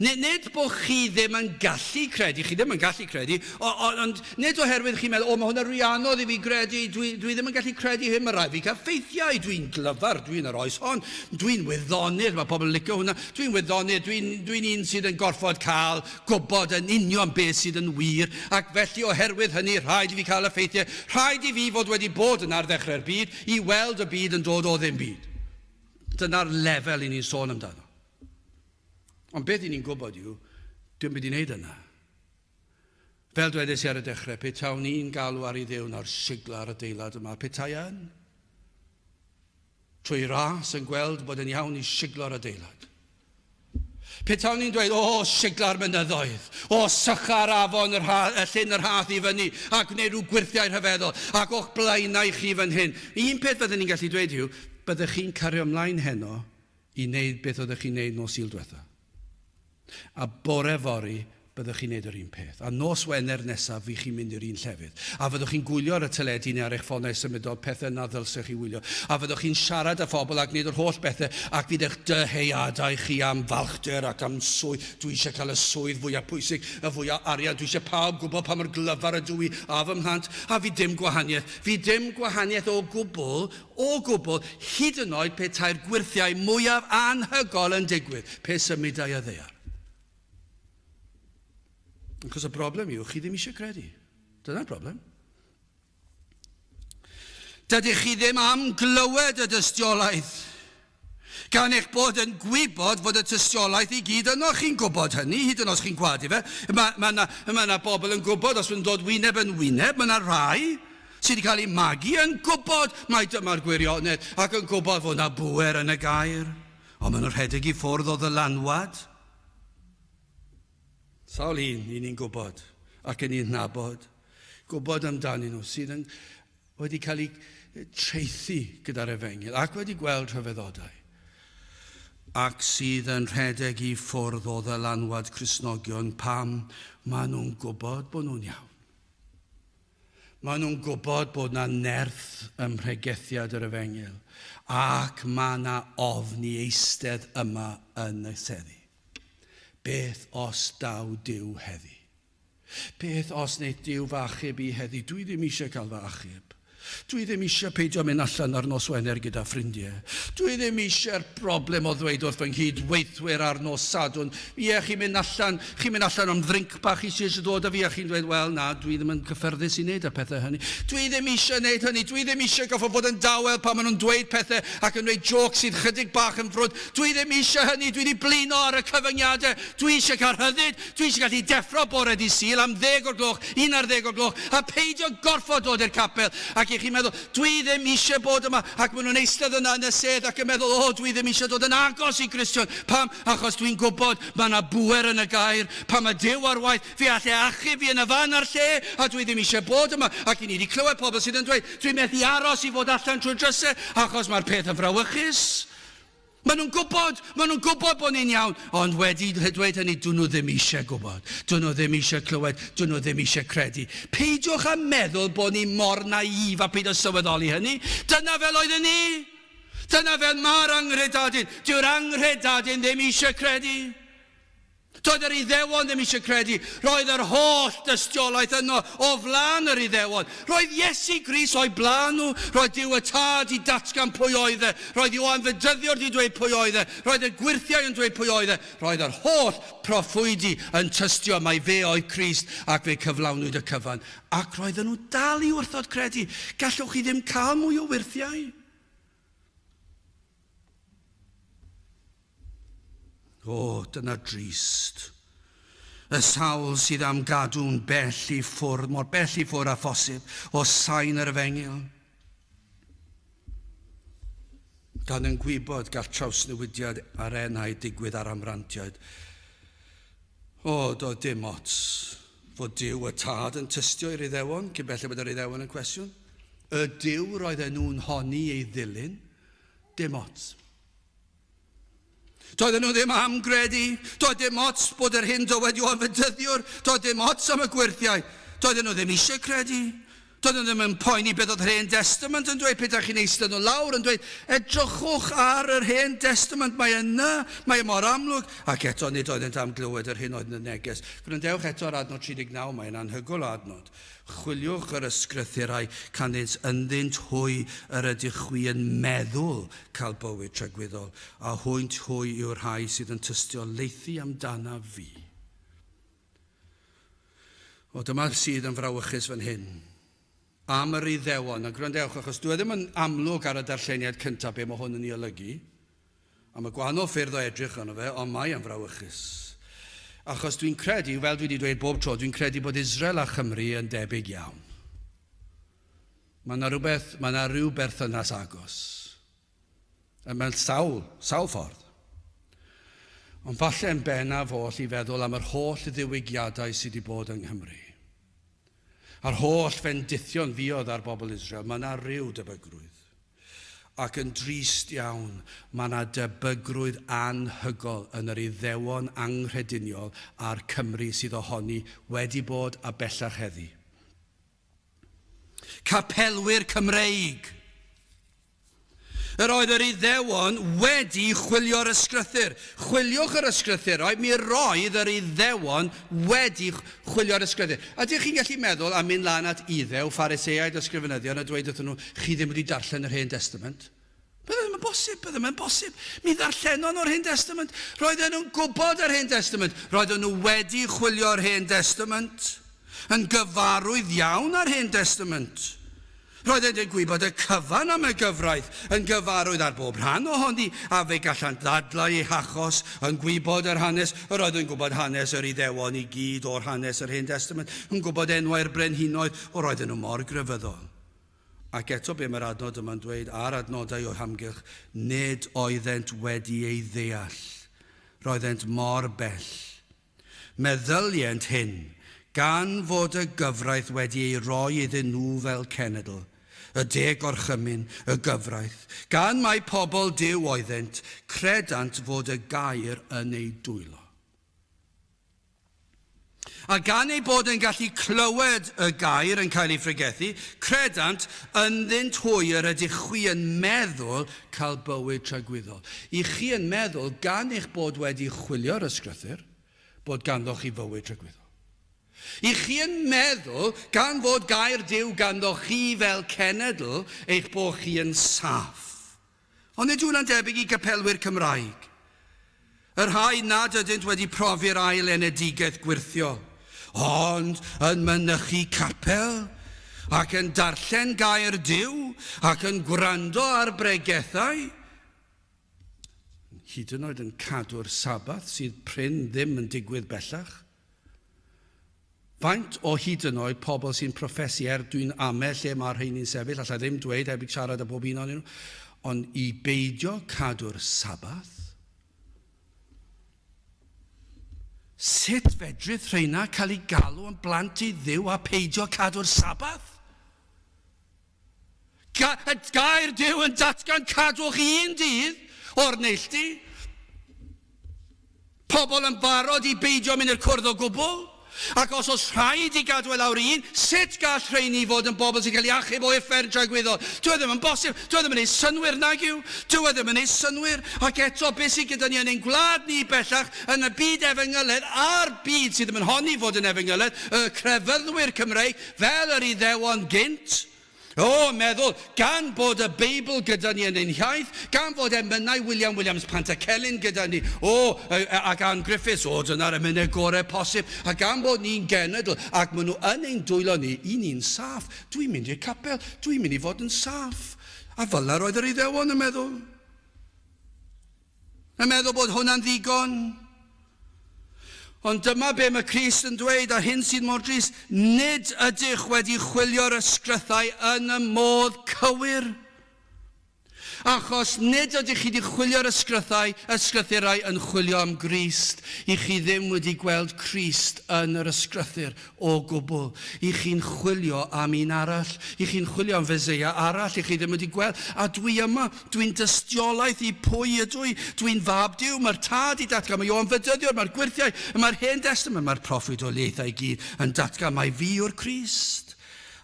Nid bod chi ddim yn gallu credu, chi ddim yn gallu credu, ond nid oherwydd chi'n meddwl, o, mae hwnna rhy anodd i fi gredu, dwi ddim yn gallu credu hyn, mae rhaid fi cael ffeithiau, dwi'n glyfar, dwi'n yr oes hon, dwi'n wyddonydd, mae pobl yn licio hwnna, dwi'n wyddonydd, dwi'n un sydd yn gorfod cael gwybod yn union beth sydd yn wir, ac felly oherwydd hynny rhaid i fi cael y ffeithiau, rhaid i fi fod wedi bod yna ar ddechrau'r byd i weld y byd yn dod o ddim byd. Dyna'r lefel i ni'n sôn amdano. Ond beth i ni'n gwybod yw, dim byd i wneud yna. Fel dwedais i ar y dechrau, pe tawn i'n galw ar i Dduw nawr sigla ar adeilad yma, petai yn, trwy ras yn gweld bod yn iawn i siglo'r adeilad. Pe tawn i'n dweud, o, sigla'r mynyddoedd, o, sycha'r afon, yr ha, y llyn yr hath i fyny, a gwneud rhyw gwyrthiau rhyfeddol, ac o'ch blaenau chi fan hyn. Un peth fydden ni'n gallu dweud yw, byddech chi'n cario ymlaen heno i wneud beth oeddech chi'n wneud nos Sul diwetha. A bore fory, byddwch chi'n wneud yr un peth. A nos Wener nesaf, fydd chi'n mynd i'r un llefydd. A fyddwch chi'n gwylio ar y teledu neu ar eich ffonau symudol pethau na ddylsech chi wylio. A fyddwch chi'n siarad â phobl a gwneud yr holl bethau ac fydd eich dyheadau chi am falchder ac am swydd. Dwi eisiau cael y swydd fwyaf pwysig, y fwyaf arian. Dwi eisiau pawb gwybod pa mor glyfar ydw i a fy mhlant. A fydd dim gwahaniaeth. Fydd dim gwahaniaeth o gwbl O gwbl, hyd yn oed petai'r gwyrthiau mwyaf anhygoel yn digwydd, pe symudai y ddaear. Achos y broblem yw, chi ddim eisiau credu. Dyna'r broblem. Dydych chi ddim am glywed y dystiolaeth, gan eich bod yn gwybod fod y tystiolaeth i gyd yno. Chi'n gwybod hynny, hyd yn os chi'n gwadu fe. Mae ma na, ma na bobl yn gwybod, os yn dod wyneb yn wyneb, mae yna rai sydd wedi cael eu magu yn gwybod mai dyma'r gwirionedd ac yn gwybod fod yna bŵer yn y gair, ond maen nhw'n rhedeg i ffwrdd o ddylanwad. Sawl un i ni'n gwybod ac yn ni'n nabod, gwybod amdanyn nhw sydd yn, wedi cael eu traethu gyda'r efengyl ac wedi gweld rhyfeddodau ac sydd yn rhedeg i ffwrdd o ddylanwad Cristnogion pam maen nhw'n gwybod bod nhw'n iawn. Maen nhw'n gwybod bod 'na nerth ym mhregethiad yr Efengyl, ac mae 'na ofn i eistedd yma yn y seddi. Beth os daw Duw heddi? Beth os wneith Duw fy achub i heddi? Dwi ddim eisiau cael fy achub. Dwi ddim eisiau peidio mynd allan ar nos Wener gyda ffrindiau. Dwi ddim eisiau'r broblem o ddweud wrth fy nghyd-weithwyr ar nos Sadwrn, ie, chi'n mynd allan, chi'n mynd allan am ddrinc bach, chi sydd eisiau dod â fi, a chi'n dweud, wel, na, dwi ddim yn cyffyrddus i wneud y pethau hynny. Dwi ddim eisiau wneud hynny, dwi ddim eisiau gorfod bod yn dawel pan maen nhw'n dweud pethau ac yn dweud jôcs sydd chydig bach yn frwd. Dwi ddim eisiau hynny, dwi wedi blino ar y cyfyngiadau, dwi eisiau cael rhyddid, dwi eisiau gallu deffro bore dydd Sul am ddeg o'r gloch, un ar ddeg o'r gloch, a peidio gorfod dod i'r capel. Ac i chi'n meddwl, dwi ddim eisiau bod yma, ac maen nhw'n eistedd yna yn y sedd ac yn meddwl, o, dwi ddim eisiau dod yn agos i Gristion. Pam? Achos dwi'n gwybod mae yna bŵer yn y gair, pan mae Duw ar waith, fe all e achub fi yn y fan a'r lle, a dwi ddim eisiau bod yma. Ac i ni wedi clywed pobl sydd yn dweud, dwi'n methu aros i fod allan trwy'r drysau, achos mae'r peth yn frawychus. Maen nhw'n gwybod, maen nhw'n gwybod bod ni'n iawn, ond wedi dweud hynny, dyn nhw ddim eisiau gwybod, dyn nhw ddim eisiau clywed, dyn nhw ddim eisiau credu. Peidiwch â meddwl bod ni mor naïf a peidio sylweddoli hynny. Dyna fel oedden ni. Dyna fel mae'r anghredadun. Dyw'r anghredadun ddim eisiau credu. Doedd yr Iddewon ddim eisiau credu. Roedd yr holl dystiolaeth yno o flaen yr Iddewon. Roedd Iesu Grist o'u blaen nhw. Roedd Duw y Tad 'di datgan pwy oedd e. Roedd Ioan Fedyddiwr 'di dweud pwy oedd e. Roedd y gwyrthiau yn dweud pwy oedd e. Roedd yr holl proffwydi yn tystio mai fe oedd Crist ac fe cyflawnwyd y cyfan. Ac roedden nhw dal i wrthod credu. Gallwch chi ddim cael mwy o wyrthiau. O, dyna drist. Y sawl sydd am gadw'n bell i ffwrdd, mor bell i ffwrdd â phosib, o sain yr efengyl. Gan yn gwybod gall trawsnewidiad ar enau digwydd ar amrantiaid. O, doedd dim ots fod Duw y Tad yn tystio i'r Iddewon, cyn belled bod yr Iddewon yn cwestiwn. Y Duw roedden nhw'n honni ei ddilyn, dim ots. Doedden nhw ddim am gredu. Doedd dim ots bod yr hyn dywed Ioan Fedyddiwr. Doedd dim ots am y gwyrthiau. Doedden nhw ddim eisiau credu. Doedden nhw ddim yn poeni beth oedd yr Hen Destament yn dweud, pe chi'n eistedd nhw lawr yn dweud, edrychwch ar yr Hen Destament, mae yna, mae e mor amlwg. Ac eto nid oeddent am glywed yr hyn oedd yn y neges. Gwrandewch eto ar adnod 39, mae'n anhygoel o adnod. Chwiliwch yr ysgrythurau canys ynddynt hwy yr ydych chwi yn meddwl cael bywyd tragwyddol, a hwynt hwy yw'r rhai sydd yn tystiolaethu amdanaf fi. O, dyma sydd yn frawychus fan hyn. Am yr Iddewon, a gwrandewch, achos dwi e ddim yn amlwg ar y darlleniad cyntaf be mae hwn yn ei olygu, a mae gwahanol ffyrdd o edrych arno fe, ond mae yn frawychus. Achos dwi'n credu, fel dwi wedi dweud bob tro, dwi'n credu bod Israel a Chymru yn debyg iawn. Mae yna rhywbeth, mae yna rhyw berthynas agos. Mewn sawl, sawl ffordd. Ond falle yn bennaf oll i feddwl am yr holl ddiwygiadau sydd wedi bod yng Nghymru. A'r holl fendithion fuodd ar bobl Israel, mae yna ryw debygrwydd. Ac yn drist iawn, mae yna debygrwydd anhygol yn yr Iddewon anghrediniol a'r Cymry sydd ohoni wedi bod a bellach heddi. Capelwyr Cymreig. Yr oedd yr Iddewon wedi chwilio'r ysgrythur. Chwiliwch yr ysgrythurau, mi roedd yr Iddewon wedi chwilio'r ysgrythur. Ydych chi'n gallu meddwl am mynd lan at Iddew, Phariseaid, ysgrifenyddion, a dweud wrthyn nhw, chi ddim wedi darllen yr Hen Testament? Bydde ddim yn bosib, bydde ddim yn bosib. Mi ddarllenon nhw'r Hen Testament. Roedden nhw'n gwybod yr Hen Testament. Roedden nhw wedi chwilio'r Hen Testament. Yn gyfarwydd iawn â'r Hen Destament. Roeddent yn gwybod y cyfan am y gyfraith, yn gyfarwydd ar bob rhan ohoni, a fe gallant ddadlau eu hachos, yn gwybod yr hanes, yr oedd yn gwybod hanes yr Iddewon i gyd o'r hanes yr Hen Destament, yn gwybod enwau'r brenhinoedd, o roedden nhw mor grefyddol. Ac eto be mae'r adnod yma'n dweud, a'r adnodau o'u hamgylch, nid oeddent wedi ei ddeall. Roeddent mor bell. Meddylient hyn, gan fod y gyfraith wedi ei roi iddyn nhw fel cenedl, y deg gorchymyn, y gyfraith, gan mai pobl Duw oeddent, credant fod y gair yn eu dwylo. A gan eu bod yn gallu clywed y gair yn cael ei phregethu, credant ynddynt hwy yr ydych chwi yn meddwl cael bywyd tragwyddol. I chi yn meddwl, gan eich bod wedi chwilio'r ysgrythur, bod ganddoch chi fywyd tragwyddol. I chi yn meddwl, gan fod gair Duw ganddoch chi fel cenedl, eich bod chi yn saff. Ond nid hwnna'n debyg i gapelwyr Cymraeg? Y rhai nad ydynt wedi profi'r ail enedigaeth gwyrthiol, ond yn mynychu capel, ac yn darllen gair Duw, ac yn gwrando ar bregethau, hyd yn oed yn cadw'r Sabath sydd prin ddim yn digwydd bellach. Faint o hyd yn oed pobl sy'n proffesu, er dwi'n ame lle mae'r rheini'n sefyll, allai ddim dweud heb siarad â bob un ohonyn nhw, ond i beidio cadw'r Sabath, sut fedrith rheina cael eu galw yn blant i Dduw a peidio cadw'r Sabath? Ga gair Duw yn datgan cadwch un dydd o'r neilltu. Pobl yn barod i beidio mynd i'r cwrdd o gwbl. Ac os oes rhaid i gadw e lawr i un, sut gall rheini fod yn bobl sy'n cael ei achub o uffern tragwyddol? Dyw e ddim yn bosib. Dyw e ddim yn ei synnwyr nag yw. Dyw e ddim yn ei synnwyr. Ac eto, beth sydd gyda ni yn ein gwlad ni bellach, yn y byd efengyledd, a'r byd sydd ddim yn honni fod yn efengyledd, y crefyddwyr Cymreig, Fel yr Iddewon gynt. O, meddwl, gan bod y Beibl gyda ni yn ein hiaith, gan fod emynau William Williams Pantycelyn gyda ni, o, ac Ann Griffiths, o, dyna'r emynau gorau posib, a gan bod ni'n genedl, ac maen nhw yn ein dwylo ni, i ni'n saff. Dwi'n mynd i'r capel, dwi'n mynd i fod yn saff. A fel 'na roedd yr Iddewon yn meddwl. Yn meddwl bod hwnna'n ddigon. Ond dyma be mae Crist yn dweud, a'r hyn sydd mor drist, nid ydych wedi chwilio'r ysgrythau yn y modd cywir. Achos nid ydych chi wedi chwilio'r ysgrythau, ysgrythurau yn chwilio am Grist. I chi ddim wedi gweld Crist yn yr ysgrythur o gwbl. I chi'n chwilio am un arall. I chi'n chwilio am Feseia arall. I chi ddim wedi gweld. A dwi yma. Dwi'n dystiolaeth i pwy ydw i. Dwi'n fab Duw. Mae'r Tad i datgan. Mae Ioan Fedyddiwr. Mae'r gwyrthiau. Mae'r Hen Destament. Mae'r proffwydoliaethau i gyd yn datgan mai fi yw'r Crist.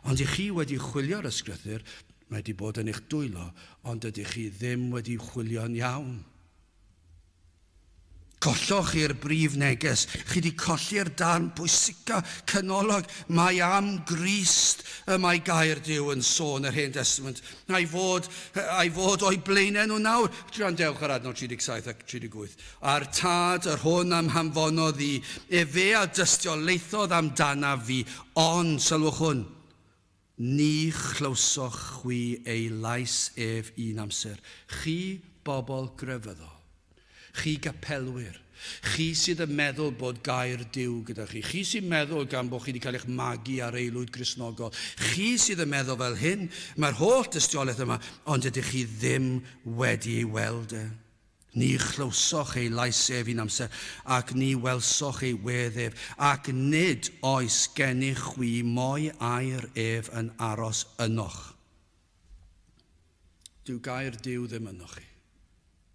Ond i chi wedi chwilio'r ysgrythur, mae wedi bod yn eich dwylo, ond ydych chi ddim wedi chwilio'n iawn. Colloch chi'r brif neges. Chi wedi colli'r darn pwysica, canolog. Mae am Grist y mae gair Duw yn sôn yr Hen Testament. A'i fod, a'i fod o'i blaenau nhw nawr. Gwrandewch ar adnod 37 ac 38. A'r tad, yr hwn am hanfonodd i, efe a dystiolaethodd amdanaf fi, ond, sylwch hwn, ni chlywsoch chwi ei lais ef un amser, chi bobl grefyddol, chi gapelwyr, chi sydd yn meddwl bod gair Duw gyda chi, chi sy'n meddwl gan bod chi wedi cael eich magu ar aelwyd Gristnogol, chi sydd yn meddwl fel hyn, mae'r holl dystiolaeth yma, ond ydych chi ddim wedi ei weld e. Ni chlywsoch ei lais ef un amser, ac ni welsoch ei wedd ef, ac nid oes gennych chwi mo'i air ef yn aros ynoch. Dyw gair Duw ddim ynoch chi,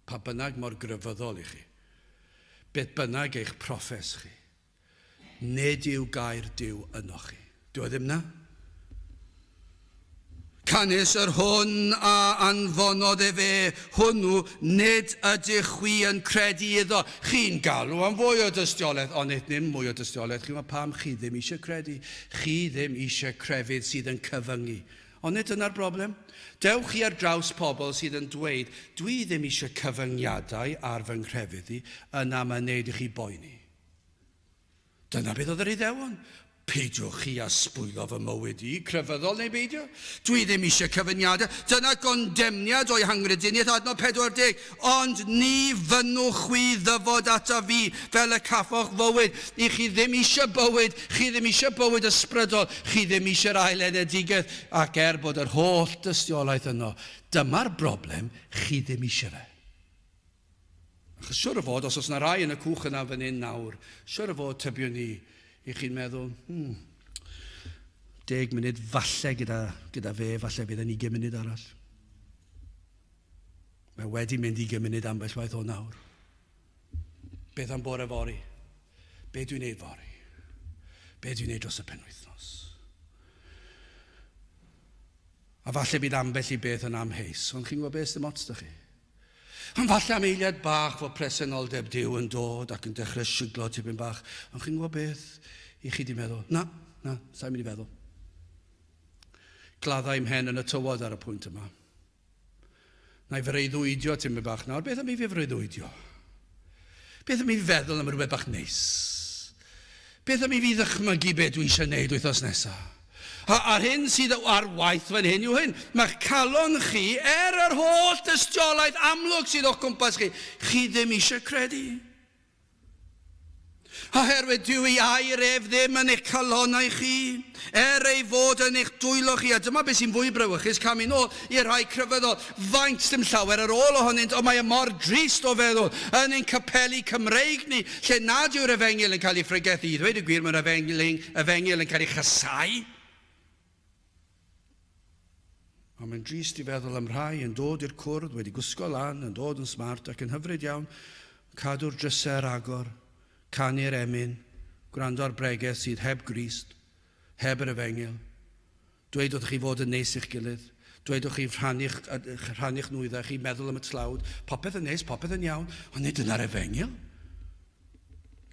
pa bynnag mor grefyddol i chi, beth bynnag eich proffes chi. Nid yw gair Duw ynoch chi. Dyw e ddim 'na. Canys yr hwn a anfonodd efe hwnnw, nid ydych chwi yn credu iddo. Chi'n galw am fwy o dystiolaeth, ond nid ddim mwy o dystiolaeth. Chi'n gwybod pam chi ddim eisiau credu? Chi ddim eisiau crefydd sydd yn cyfyngu. Ond nid dyna'r broblem. Dewch chi ar draws pobl sydd yn dweud, dwi ddim eisiau cyfyngiadau ar fy nghrefydd i, yna mae'n neud i chi boeni. Dyna beth oedd yr Iddewon. Peidiwch chi â sbwylo fy mywyd i, crefyddol neu beidio. Dwi ddim eisiau cyfyngiadau. Dyna gondemniad o'i hangrediniaeth, adnod 40. Ond ni fynnwch chwi ddyfod ata fi fel y caffoch fywyd. I chi ddim eisiau bywyd, chi ddim eisiau bywyd ysbrydol, chi ddim eisiau'r ail enedigaeth. Ac er bod yr holl dystiolaeth yno, dyma'r broblem, chi ddim eisiau fe. Achos siwr o fod, os oes yna rai yn y cwch yna fan hyn nawr, siwr o fod tybiwn ni, i chi'n meddwl, 10 munud falle gyda, gyda fe, falle bydd yn 20 munud arall. Mae wedi mynd 20 munud ambell waith o nawr. Beth am bore fory? Be dwi'n neud fory? Be dwi'n neud dros y penwythnos? A falle bydd ambell i beth yn amheus, ond chi'n gwybod beth, dim ots da chi. Ond falle am eiliad bach fod presenoldeb Duw yn dod ac yn dechrau siglo tipyn bach. Ond chi'n gwybod beth? I chi di meddwl, na, na, sa'n mynd i feddwl. Gladdau mhen yn y tywod ar y pwynt yma. Na i freuddwydio tipyn bach nawr. Beth am i fi freuddwydio? Beth am i fi feddwl am rhywbeth bach neis? Beth am i fi ddychmygu beth dwi eisiau gwneud wythnos nesaf? A, a'r hyn sydd ar waith fan hyn yw hyn. Mae'ch calon chi, er yr holl dystiolaeth amlwg sydd o'ch cwmpas chi, chi ddim eisiau credu. Oherwydd dyw ei air ef ddim yn eich calonnau chi, er ei fod yn eich dwylo chi. A dyma beth sy'n fwy brawychus, camu nôl i'r rhai crefyddol. Faint dim llawer ar ôl ohonynt, ond mae e mor drist o feddwl, yn ein capeli Cymreig ni, lle nad yw'r efengyl yn cael ei phregethu. I ddweud y gwir, mae'r efengyl, efengyl yn cael ei chasau. Ond mae'n drist i feddwl am rhai yn dod i'r cwrdd, wedi gwisgo lan, yn dod yn smart ac yn hyfryd iawn, cadw'r drysau ar agor, canu'r emyn, gwrando ar bregeth sydd heb Grist, heb yr efengyl. Dweud wrthych chi fod yn neis i'ch gilydd, dweud wrthych chi rhannu'ch, rhannu'ch nwyddau chi, meddwl am y tlawd, popeth yn neis, popeth yn iawn, ond nid dyna'r efengyl.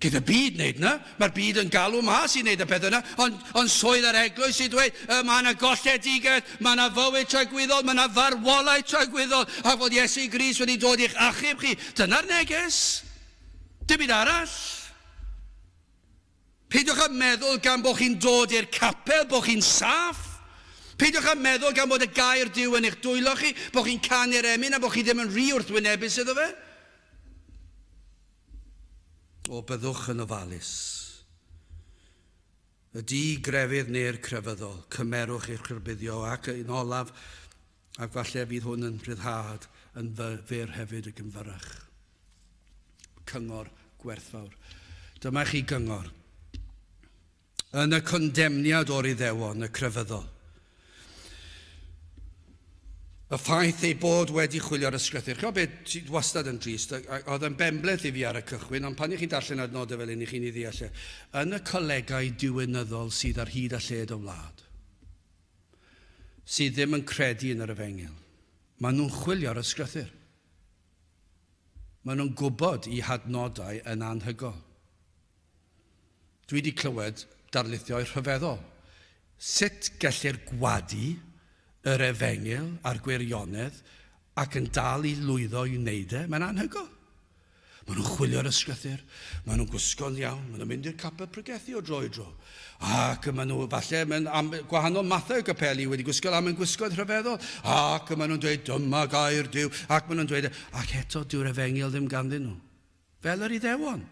Geith y byd wneud 'na. Mae'r byd yn galw mas i wneud y pethau yna, ond, ond swydd yr eglwys i dweud, y mae yna golledigaeth, mae yna fywyd tragwyddol, mae yna farwolaeth tragwyddol, a fod Iesu Grist wedi dod i'ch achub chi. Dyna'r neges. Dim byd arall. Peidiwch â meddwl gan bod chi'n dod i'r capel bod chi'n saff. Peidiwch â meddwl gan bod y gair Duw yn eich dwylo chi, bod chi'n canu'r emyn a bod chi ddim yn rhy wrthwynebus iddo fe. O, byddwch yn ofalus. Y di-grefydd neu'r crefyddol, cymerwch eich rhybuddio ac yn olaf, ac falle fydd hwn yn rhyddhad yn fyr hefyd ac yn fyrrach. Cyngor gwerthfawr. Dyma chi gyngor. Yn y condemniad o'r Iddewon, y crefyddol. Y ffaith ei bod wedi chwilio'r ysgrythur. Chi'n beth sydd wastad yn drist, oedd yn benbleth i fi ar y cychwyn, ond pan i chi'n darllen adnodau fel hyn, i chi'n ei ddeall e. Yn y colegau diwinyddol sydd ar hyd a lled y wlad. sydd ddim yn credu yn yr efengyl, maen nhw'n chwilio'r ysgrythur. Maen nhw'n gwybod i hadnodau yn anhygoel. Dwi wedi clywed darlithioedd rhyfeddol. Sut gellir gwadu yr efengyl a'r gwirionedd ac yn dal i lwyddo i wneud e? Mae'n anhygoel. Maen nhw'n chwilio'r ysgrythur, maen nhw'n gwisgo'n iawn, maen nhw'n mynd i'r capel pregethu o dro i dro. Ac maen nhw, falle, mewn am, gwahanol mathau o gapeli wedi gwisgo am yn gwisgoedd rhyfeddol. Ac maen nhw'n dweud, dyma gair Duw. Ac maen nhw'n dweud, ac eto, dyw'r efengyl ddim ganddyn nhw. Fel yr Iddewon.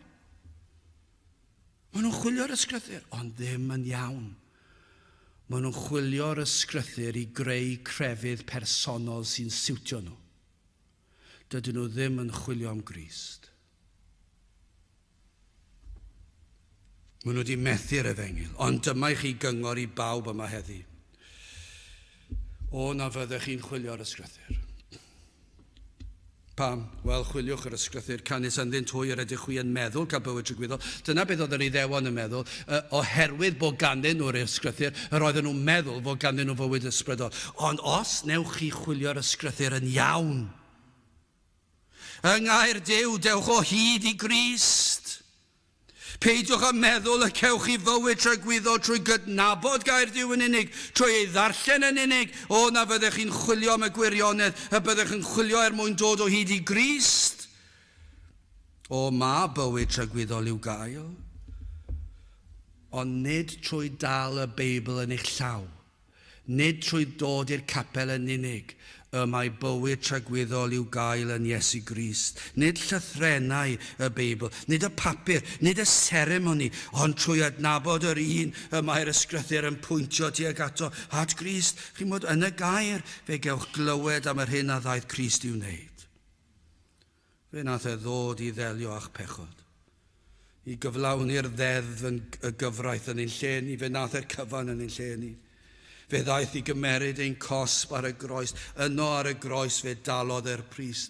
Maen nhw'n chwilio'r ysgrythur, ond ddim yn iawn. Maen nhw'n chwilio'r ysgrythur i greu crefydd personol sy'n siwtio nhw. Dydyn nhw ddim yn chwilio am Grist. Maen nhw wedi methu'r efengyl, ond dyma i chi gyngor i bawb yma heddi. O, na fyddech chi'n chwilio'r ysgrythur. Pam? Wel, chwiliwch yr ysgrythur, canys ynddynt hwy yr ydych chwi yn meddwl cael bywyd tragwyddol. Dyna beth oedd yr Iddewon yn meddwl, oherwydd bod ganddyn nhw'r ysgrythur, yr oedden nhw'n meddwl fod ganddyn nhw fywyd ysbrydol. Ond os newch chi chwilio'r ysgrythur yn iawn, yng ngair Duw, dewch o hyd i Grist. Peidiwch â meddwl y cewch chi fywyd tragwyddol trwy gydnabod gair Duw yn unig, trwy ei ddarllen yn unig. O, na fyddech chi'n chwilio am y gwirionedd, y byddech yn chwilio er mwyn dod o hyd i Grist. O, mae bywyd tragwyddol i'w gael, ond nid trwy dal y Beibl yn eich llaw. Nid trwy dod i'r capel yn unig y mae bywyd tragwyddol i'w gael yn Iesu Grist. Nid llythrennau y Beibl, nid y papur, nid y seremoni, ond trwy adnabod yr un y mae'r Ysgrythur yn pwyntio tuag ato, at Grist. Chi'n gwybod, yn y gair fe gewch glywed am yr hyn a ddaeth Crist i'w wneud. Fe wnaeth e ddod i ddelio â'ch pechod, i gyflawni'r ddeddf yn y gyfraith yn ein lle ni, fe wnaeth e'r cyfan yn ein lle ni. Fe ddaeth i gymeryd ein cosb ar y groes. Yno ar y groes fe dalodd e'r pris.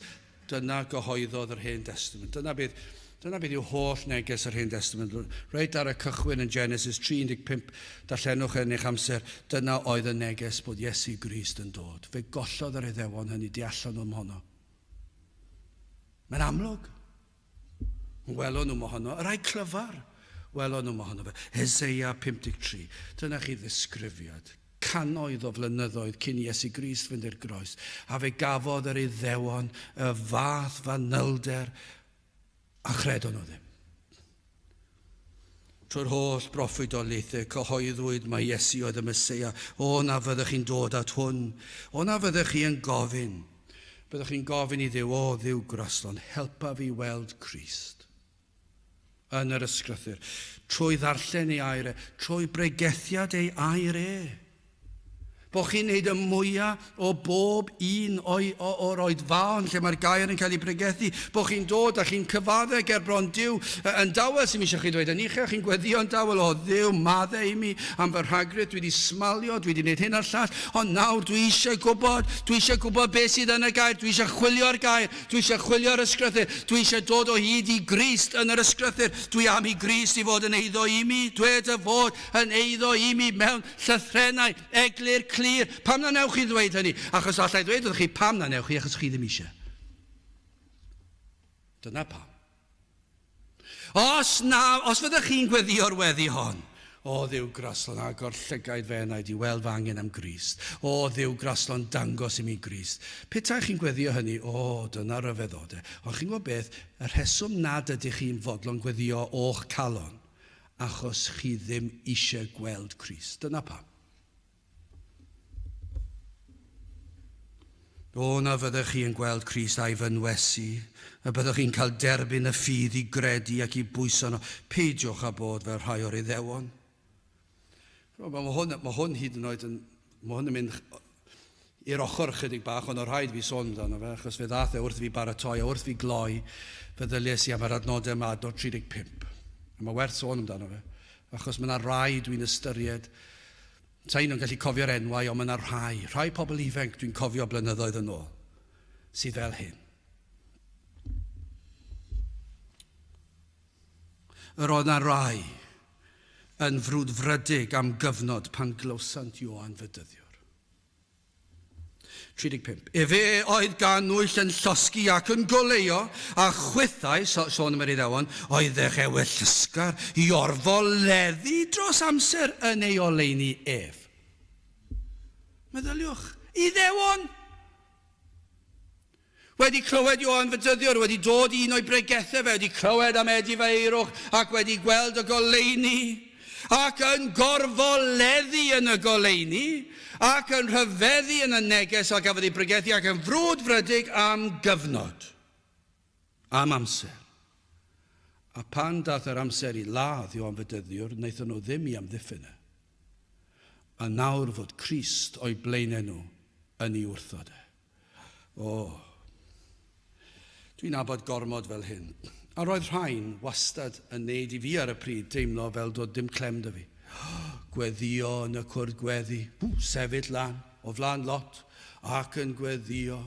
Dyna gyhoeddodd yr Hen Destament. Dyna beth, dyna beth yw holl neges yr Hen Destament. Reit ar y cychwyn yn Genesis 3.15, darllenwch yn eich amser, dyna oedd y neges bod Iesu Grist yn dod. Fe gollodd yr Iddewon hynny, deallon nhw mohono. Mae'n amlwg. Welon nhw mohono. Y rhai clyfar welon nhw mohono fe. Eseia 53. Dyna chi ddisgrifiad. Cannoedd o flynyddoedd cyn Iesu Grist fynd i'r groes. A fe gafodd yr Iddewon y fath fanylder a chredon nhw ddim. Trwy'r holl broffwydoliaethau cyhoeddwyd mai Iesu oedd y Meseia. O, na fyddech chi'n dod at hwn. O, na fyddech chi yn gofyn. Byddwch chi'n gofyn i Dduw, o Dduw graslon, helpa fi weld Crist yn yr ysgrythur, trwy ddarllen ei air e, trwy bregethiad ei air e. Bod chi'n neud y mwya o bob un o'i, o, o'r oedfaon lle mae'r gair yn cael ei bregethu. Bod chi'n dod a chi'n cyfadde ger bron Duw yn dawel sy'n eisiau chi dweud yn uchel, chi'n gweddïo'n dawel, o Dduw, madde i mi am fy rhagrith, dwi wedi smalio, dwi wedi gwneud hyn a'r llall, ond nawr dwi eisiau gwybod, dwi eisiau gwybod beth sydd yn y gair, dwi eisiau chwilio'r gair, Dwi eisiau chwilio'r ysgrythur. Dwi eisiau dod o hyd i Grist yn yr ysgrythur. Dwi am i Grist i fod yn eiddo i mi. Dwed y fod yn eiddo i mi mewn llythrennau eglur clir. Pam na newch chi ddweud hynny? Achos allai ddweud wrthych chi pam na newch chi, achos chi ddim eisiau. Dyna pam. Os na, os fyddech chi'n gweddïo'r weddi hon, O Dduw graslon, agor llygaid fy enaid i weld fy angen am Grist. O Dduw graslon, dangos i mi Grist. Petai chi'n gweddïo hynny, o, dyna ryfeddode. Ond chi'n gwybod beth, y rheswm nad ydych chi'n fodlon gweddïo o'ch calon, achos chi ddim eisiau gweld Crist. Dyna pam. O, na fyddech chi yn gweld Crist a'i fynwesu, y byddwch chi'n cael derbyn y ffydd i gredu ac i bwyso arno. Peidiwch â bod fel rhai o'r Iddewon. Mae hwn, mae hwn hyd yn oed yn, mae hwn yn mynd i'r ochr chydig bach, ond o rhaid fi sôn amdano fe, achos fe ddath e wrth fi baratoi a wrth fi gloi, fe ddylies i am yr adnodau yma, adnod 35. A mae werth sôn amdano fe, achos mae yna rai dwi'n ystyried Sa i'n gallu cofio'r enwau, ond mae yna rhai, rhai pobl ifanc dwi'n cofio blynyddoedd yn ôl, sydd fel hyn. Yr oedd yna rai yn frwdfrydig am gyfnod pan glywsant Ioan Fedyddiwr. 35. Efe oedd ganwyll yn llosgi ac yn goleuo, a chwithau, so, sôn am yr Iddewon, oedd eich ewyllysgar i orfoleddu dros amser yn ei oleuni ef. Meddyliwch, Iddewon! Wedi clywed Ioan Fedyddiwr, wedi dod i un o'i bregethau fe, wedi clywed am edifeirwch ac wedi gweld y goleuni, ac yn gorfoleddu yn y goleuni, ac yn rhyfeddu yn y neges a gafodd ei bregethu ac yn frwdfrydig am gyfnod, am amser. A pan dath yr amser i ladd Ioan Fedyddiwr, wnaethon nhw ddim i amddiffyn e. A nawr fod Crist o'i blaenau nhw yn ei wrthod e. O, dwi'n nabod gormod fel hyn. A roedd rhain wastad yn neud i fi ar y pryd deimlo fel dod dim clem 'da fi. Gweddio yn y cwrdd gweddi, sefyll lan o flaen lot ac yn gweddio.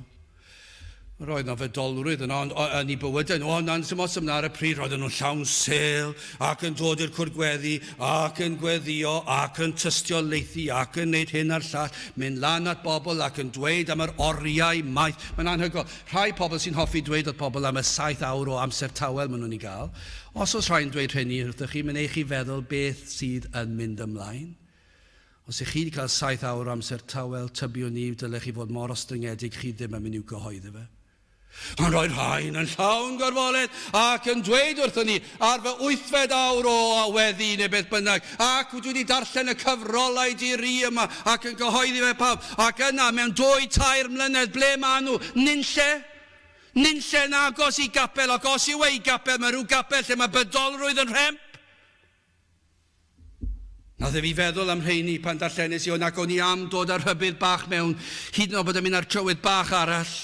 Roedd 'na fedolrwydd yno, ond yn eu bywydau nhw, ond ond dim ots am 'na ar y pryd, roedden nhw'n llawn sêl ac yn dod i'r cwrdd gweddi ac yn gweddio ac yn tystiolaethu ac yn neud hyn a'r llall, mynd lan at bobl ac yn dweud am yr oriau maith. Mae'n anhygoel. Rhai pobl sy'n hoffi dweud wrth pobl am y saith awr o amser tawel maen nhw'n ei gael. Os oes rhai'n dweud rheini wrthych chi, mae'n eich chi feddwl beth sydd yn mynd ymlaen. Os ych chi wedi cael saith awr o amser tawel, tybiwn i, dylech chi fod mor ostyngedig chi ddim yn mynd i'w gyhoeddi fe. Ond roedd rhain yn llawn gorfoledd ac yn dweud wrthon ni ar fy wythfed awr o weddi neu beth bynnag, ac dwi wedi darllen y cyfrolau di-ri yma ac yn cyhoeddi fe pawb, ac yna mewn dwy, tair mlynedd, ble maen nhw? Nunlle? Nunlle'n agos i gapel, ac os yw e i gapel, mae rhyw gapel lle mae bydolrwydd yn rhemp. Nath e fi feddwl am rheini pan darllenes i hwn ac o'n i am dod â rhybudd bach mewn, hyd yn oed bod yn mynd ar trywydd bach arall.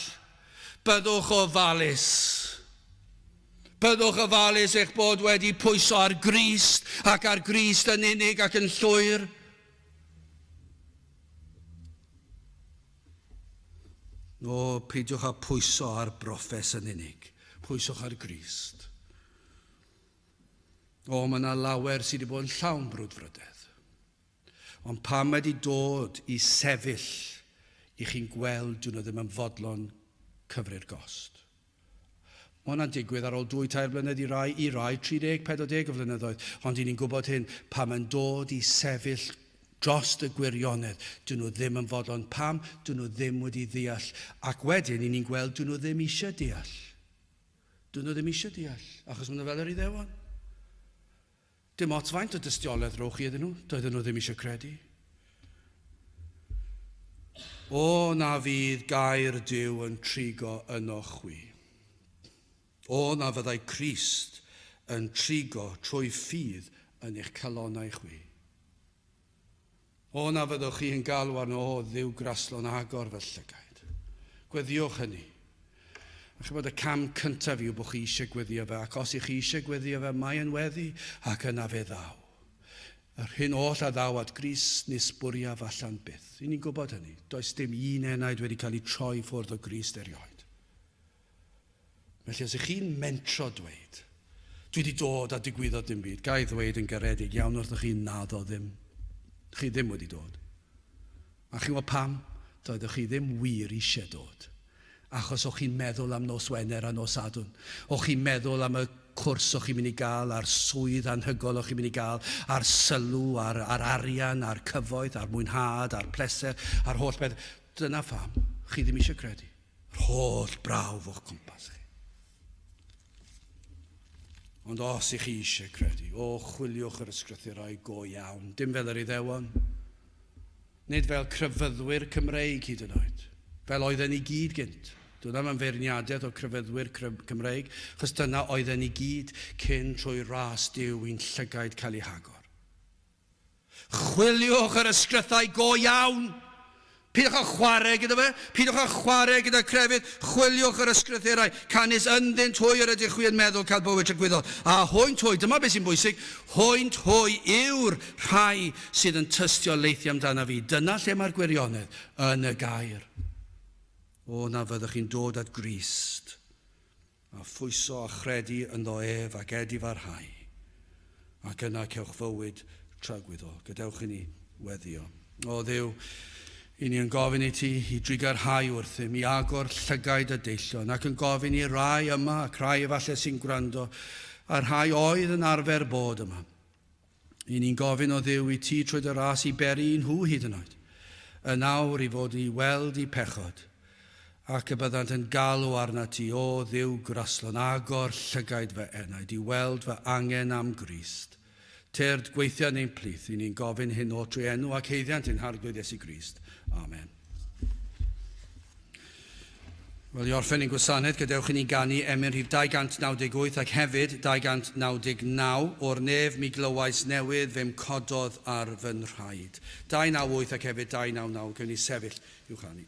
Byddwch ofalus. Byddwch ofalus eich bod wedi pwyso ar Grist ac ar Grist yn unig ac yn llwyr. O, peidiwch â pwyso ar broffes yn unig. Pwyswch ar Grist. O, mae yna lawer sydd wedi bod yn llawn brwdfrydedd. Ond pam mae wedi dod i sefyll i chi'n gweld dyn nhw ddim yn fodlon cyfri'r gost. Mae hwnna'n digwydd ar ôl dwy, tair blynedd i rai, i rai 30, 40 o flynyddoedd. Ond i ni'n gwybod hyn, pam mae'n dod i sefyll drost y gwirionedd, dyn nhw ddim yn fodlon. Pam? Dyn nhw ddim wedi ddeall. Ac wedyn, i ni'n gweld, dyn nhw ddim eisiau deall. Dyn nhw ddim eisiau deall, achos maen nhw fel yr Iddewon. Dim ots faint o dystiolaeth rowch chi iddyn nhw, doedden nhw ddim eisiau credu. O na fydd gair Duw yn trigo yno chwi. O na fyddai Crist yn trigo trwy ffydd yn eich calonnau chwi. O na fyddwch chi yn galw arno, O Dduw graslon, agor fy llygaid. Gweddïwch hynny. A chybod, y cam cyntaf yw bod chi eisiau gweddio fe, ac os ych chi eisiau gweddio fe, mae yn weddi, ac yna fe ddaw. Yr hyn oll a ddaw at Grist nis bwriaf allan byth. I ni'n gwybod hynny. Does dim un enaid wedi cael ei troi ffwrdd o Grist erioed. Felly os ych chi'n mentro dweud, dwi wedi dod a digwyddodd dim byd, ga i ddweud yn garedig iawn wrthych chi naddo ddim. Chi ddim wedi dod. A chi'n gwybod pam? Doeddech chi ddim wir eisiau dod. Achos o'ch chi'n meddwl am nos Wener a nos Sadwrn. O'ch chi'n meddwl am y cwrs o'ch chi'n mynd i gael, a'r swydd anhygoel o'ch chi'n mynd i gael, a'r sylw, a'r, a'r arian, a'r cyfoeth, a'r mwynhad, a'r pleser, a'r holl beth. Dyna pham chi ddim eisiau credu. Yr holl brawf o'ch cwmpas chi. Ond os ych chi eisiau credu, o, chwiliwch yr ysgrythurau go iawn, dim fel yr Iddewon, nid fel crefyddwyr Cymreig hyd yn oed, fel oedden ni gyd gynt. Dyna mae'n feirniadaeth o crefyddwyr Cymreig, chos dyna oedden ni gyd cyn trwy ras Duw i'n llygaid cael eu hagor. Chwiliwch yr ysgrythau go iawn! Peidiwch â chwarae gyda fe, peidiwch â chwarae gyda crefydd, chwiliwch yr ysgrythurau, canys ynddynt hwy yr ydych chwi yn meddwl cael bywyd tragwyddol. A hwynt hwy, dyma beth sy'n bwysig, hwynt hwy yw'r rhai sydd yn tystiolaethu amdanaf fi. Dyna lle mae'r gwirionedd, yn y gair. O, na fyddwch chi'n dod at Grist, a phwyso a chredu ynddo ef ac edifarhau, ac yna cewch fywyd tragwyddol. Gadewch i ni weddio. O Dduw, I ni yn gofyn i ti i drigarhau wrthym, i agor llygaid y deillion, ac yn gofyn i rai yma, ac rai efallai sy'n gwrando, a rhai oedd yn arfer bod yma. I ni'n gofyn o Dduw i ti trwy dy ras i beri i nhw hyd yn oed, yn awr i fod i weld i pechod, ac y byddant yn galw arnat ti, o Dduw graslon, agor llygaid fy enaid i weld fy angen am Grist. Tyrd, gweithia yn ein plith, i ni'n gofyn hyn oll trwy enw ac haeddiant ein Harglwydd Iesu Grist. Amen. Wel, i orffen ein gwasanaeth, gadewch i ni ganu emyn rhif 298 ac hefyd 299, O'r nef mi glywais newydd, fe'm cododd ar fy nhraed. 298 ac hefyd 299, gewn ni sefyll i'w chanu.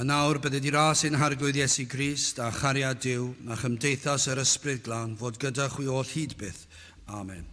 A nawr bydded i ras ein Harglwydd Iesu Grist a chariad Duw a chymdeithas yr Ysbryd Glân fod gyda chwi oll hyd byth. Amen.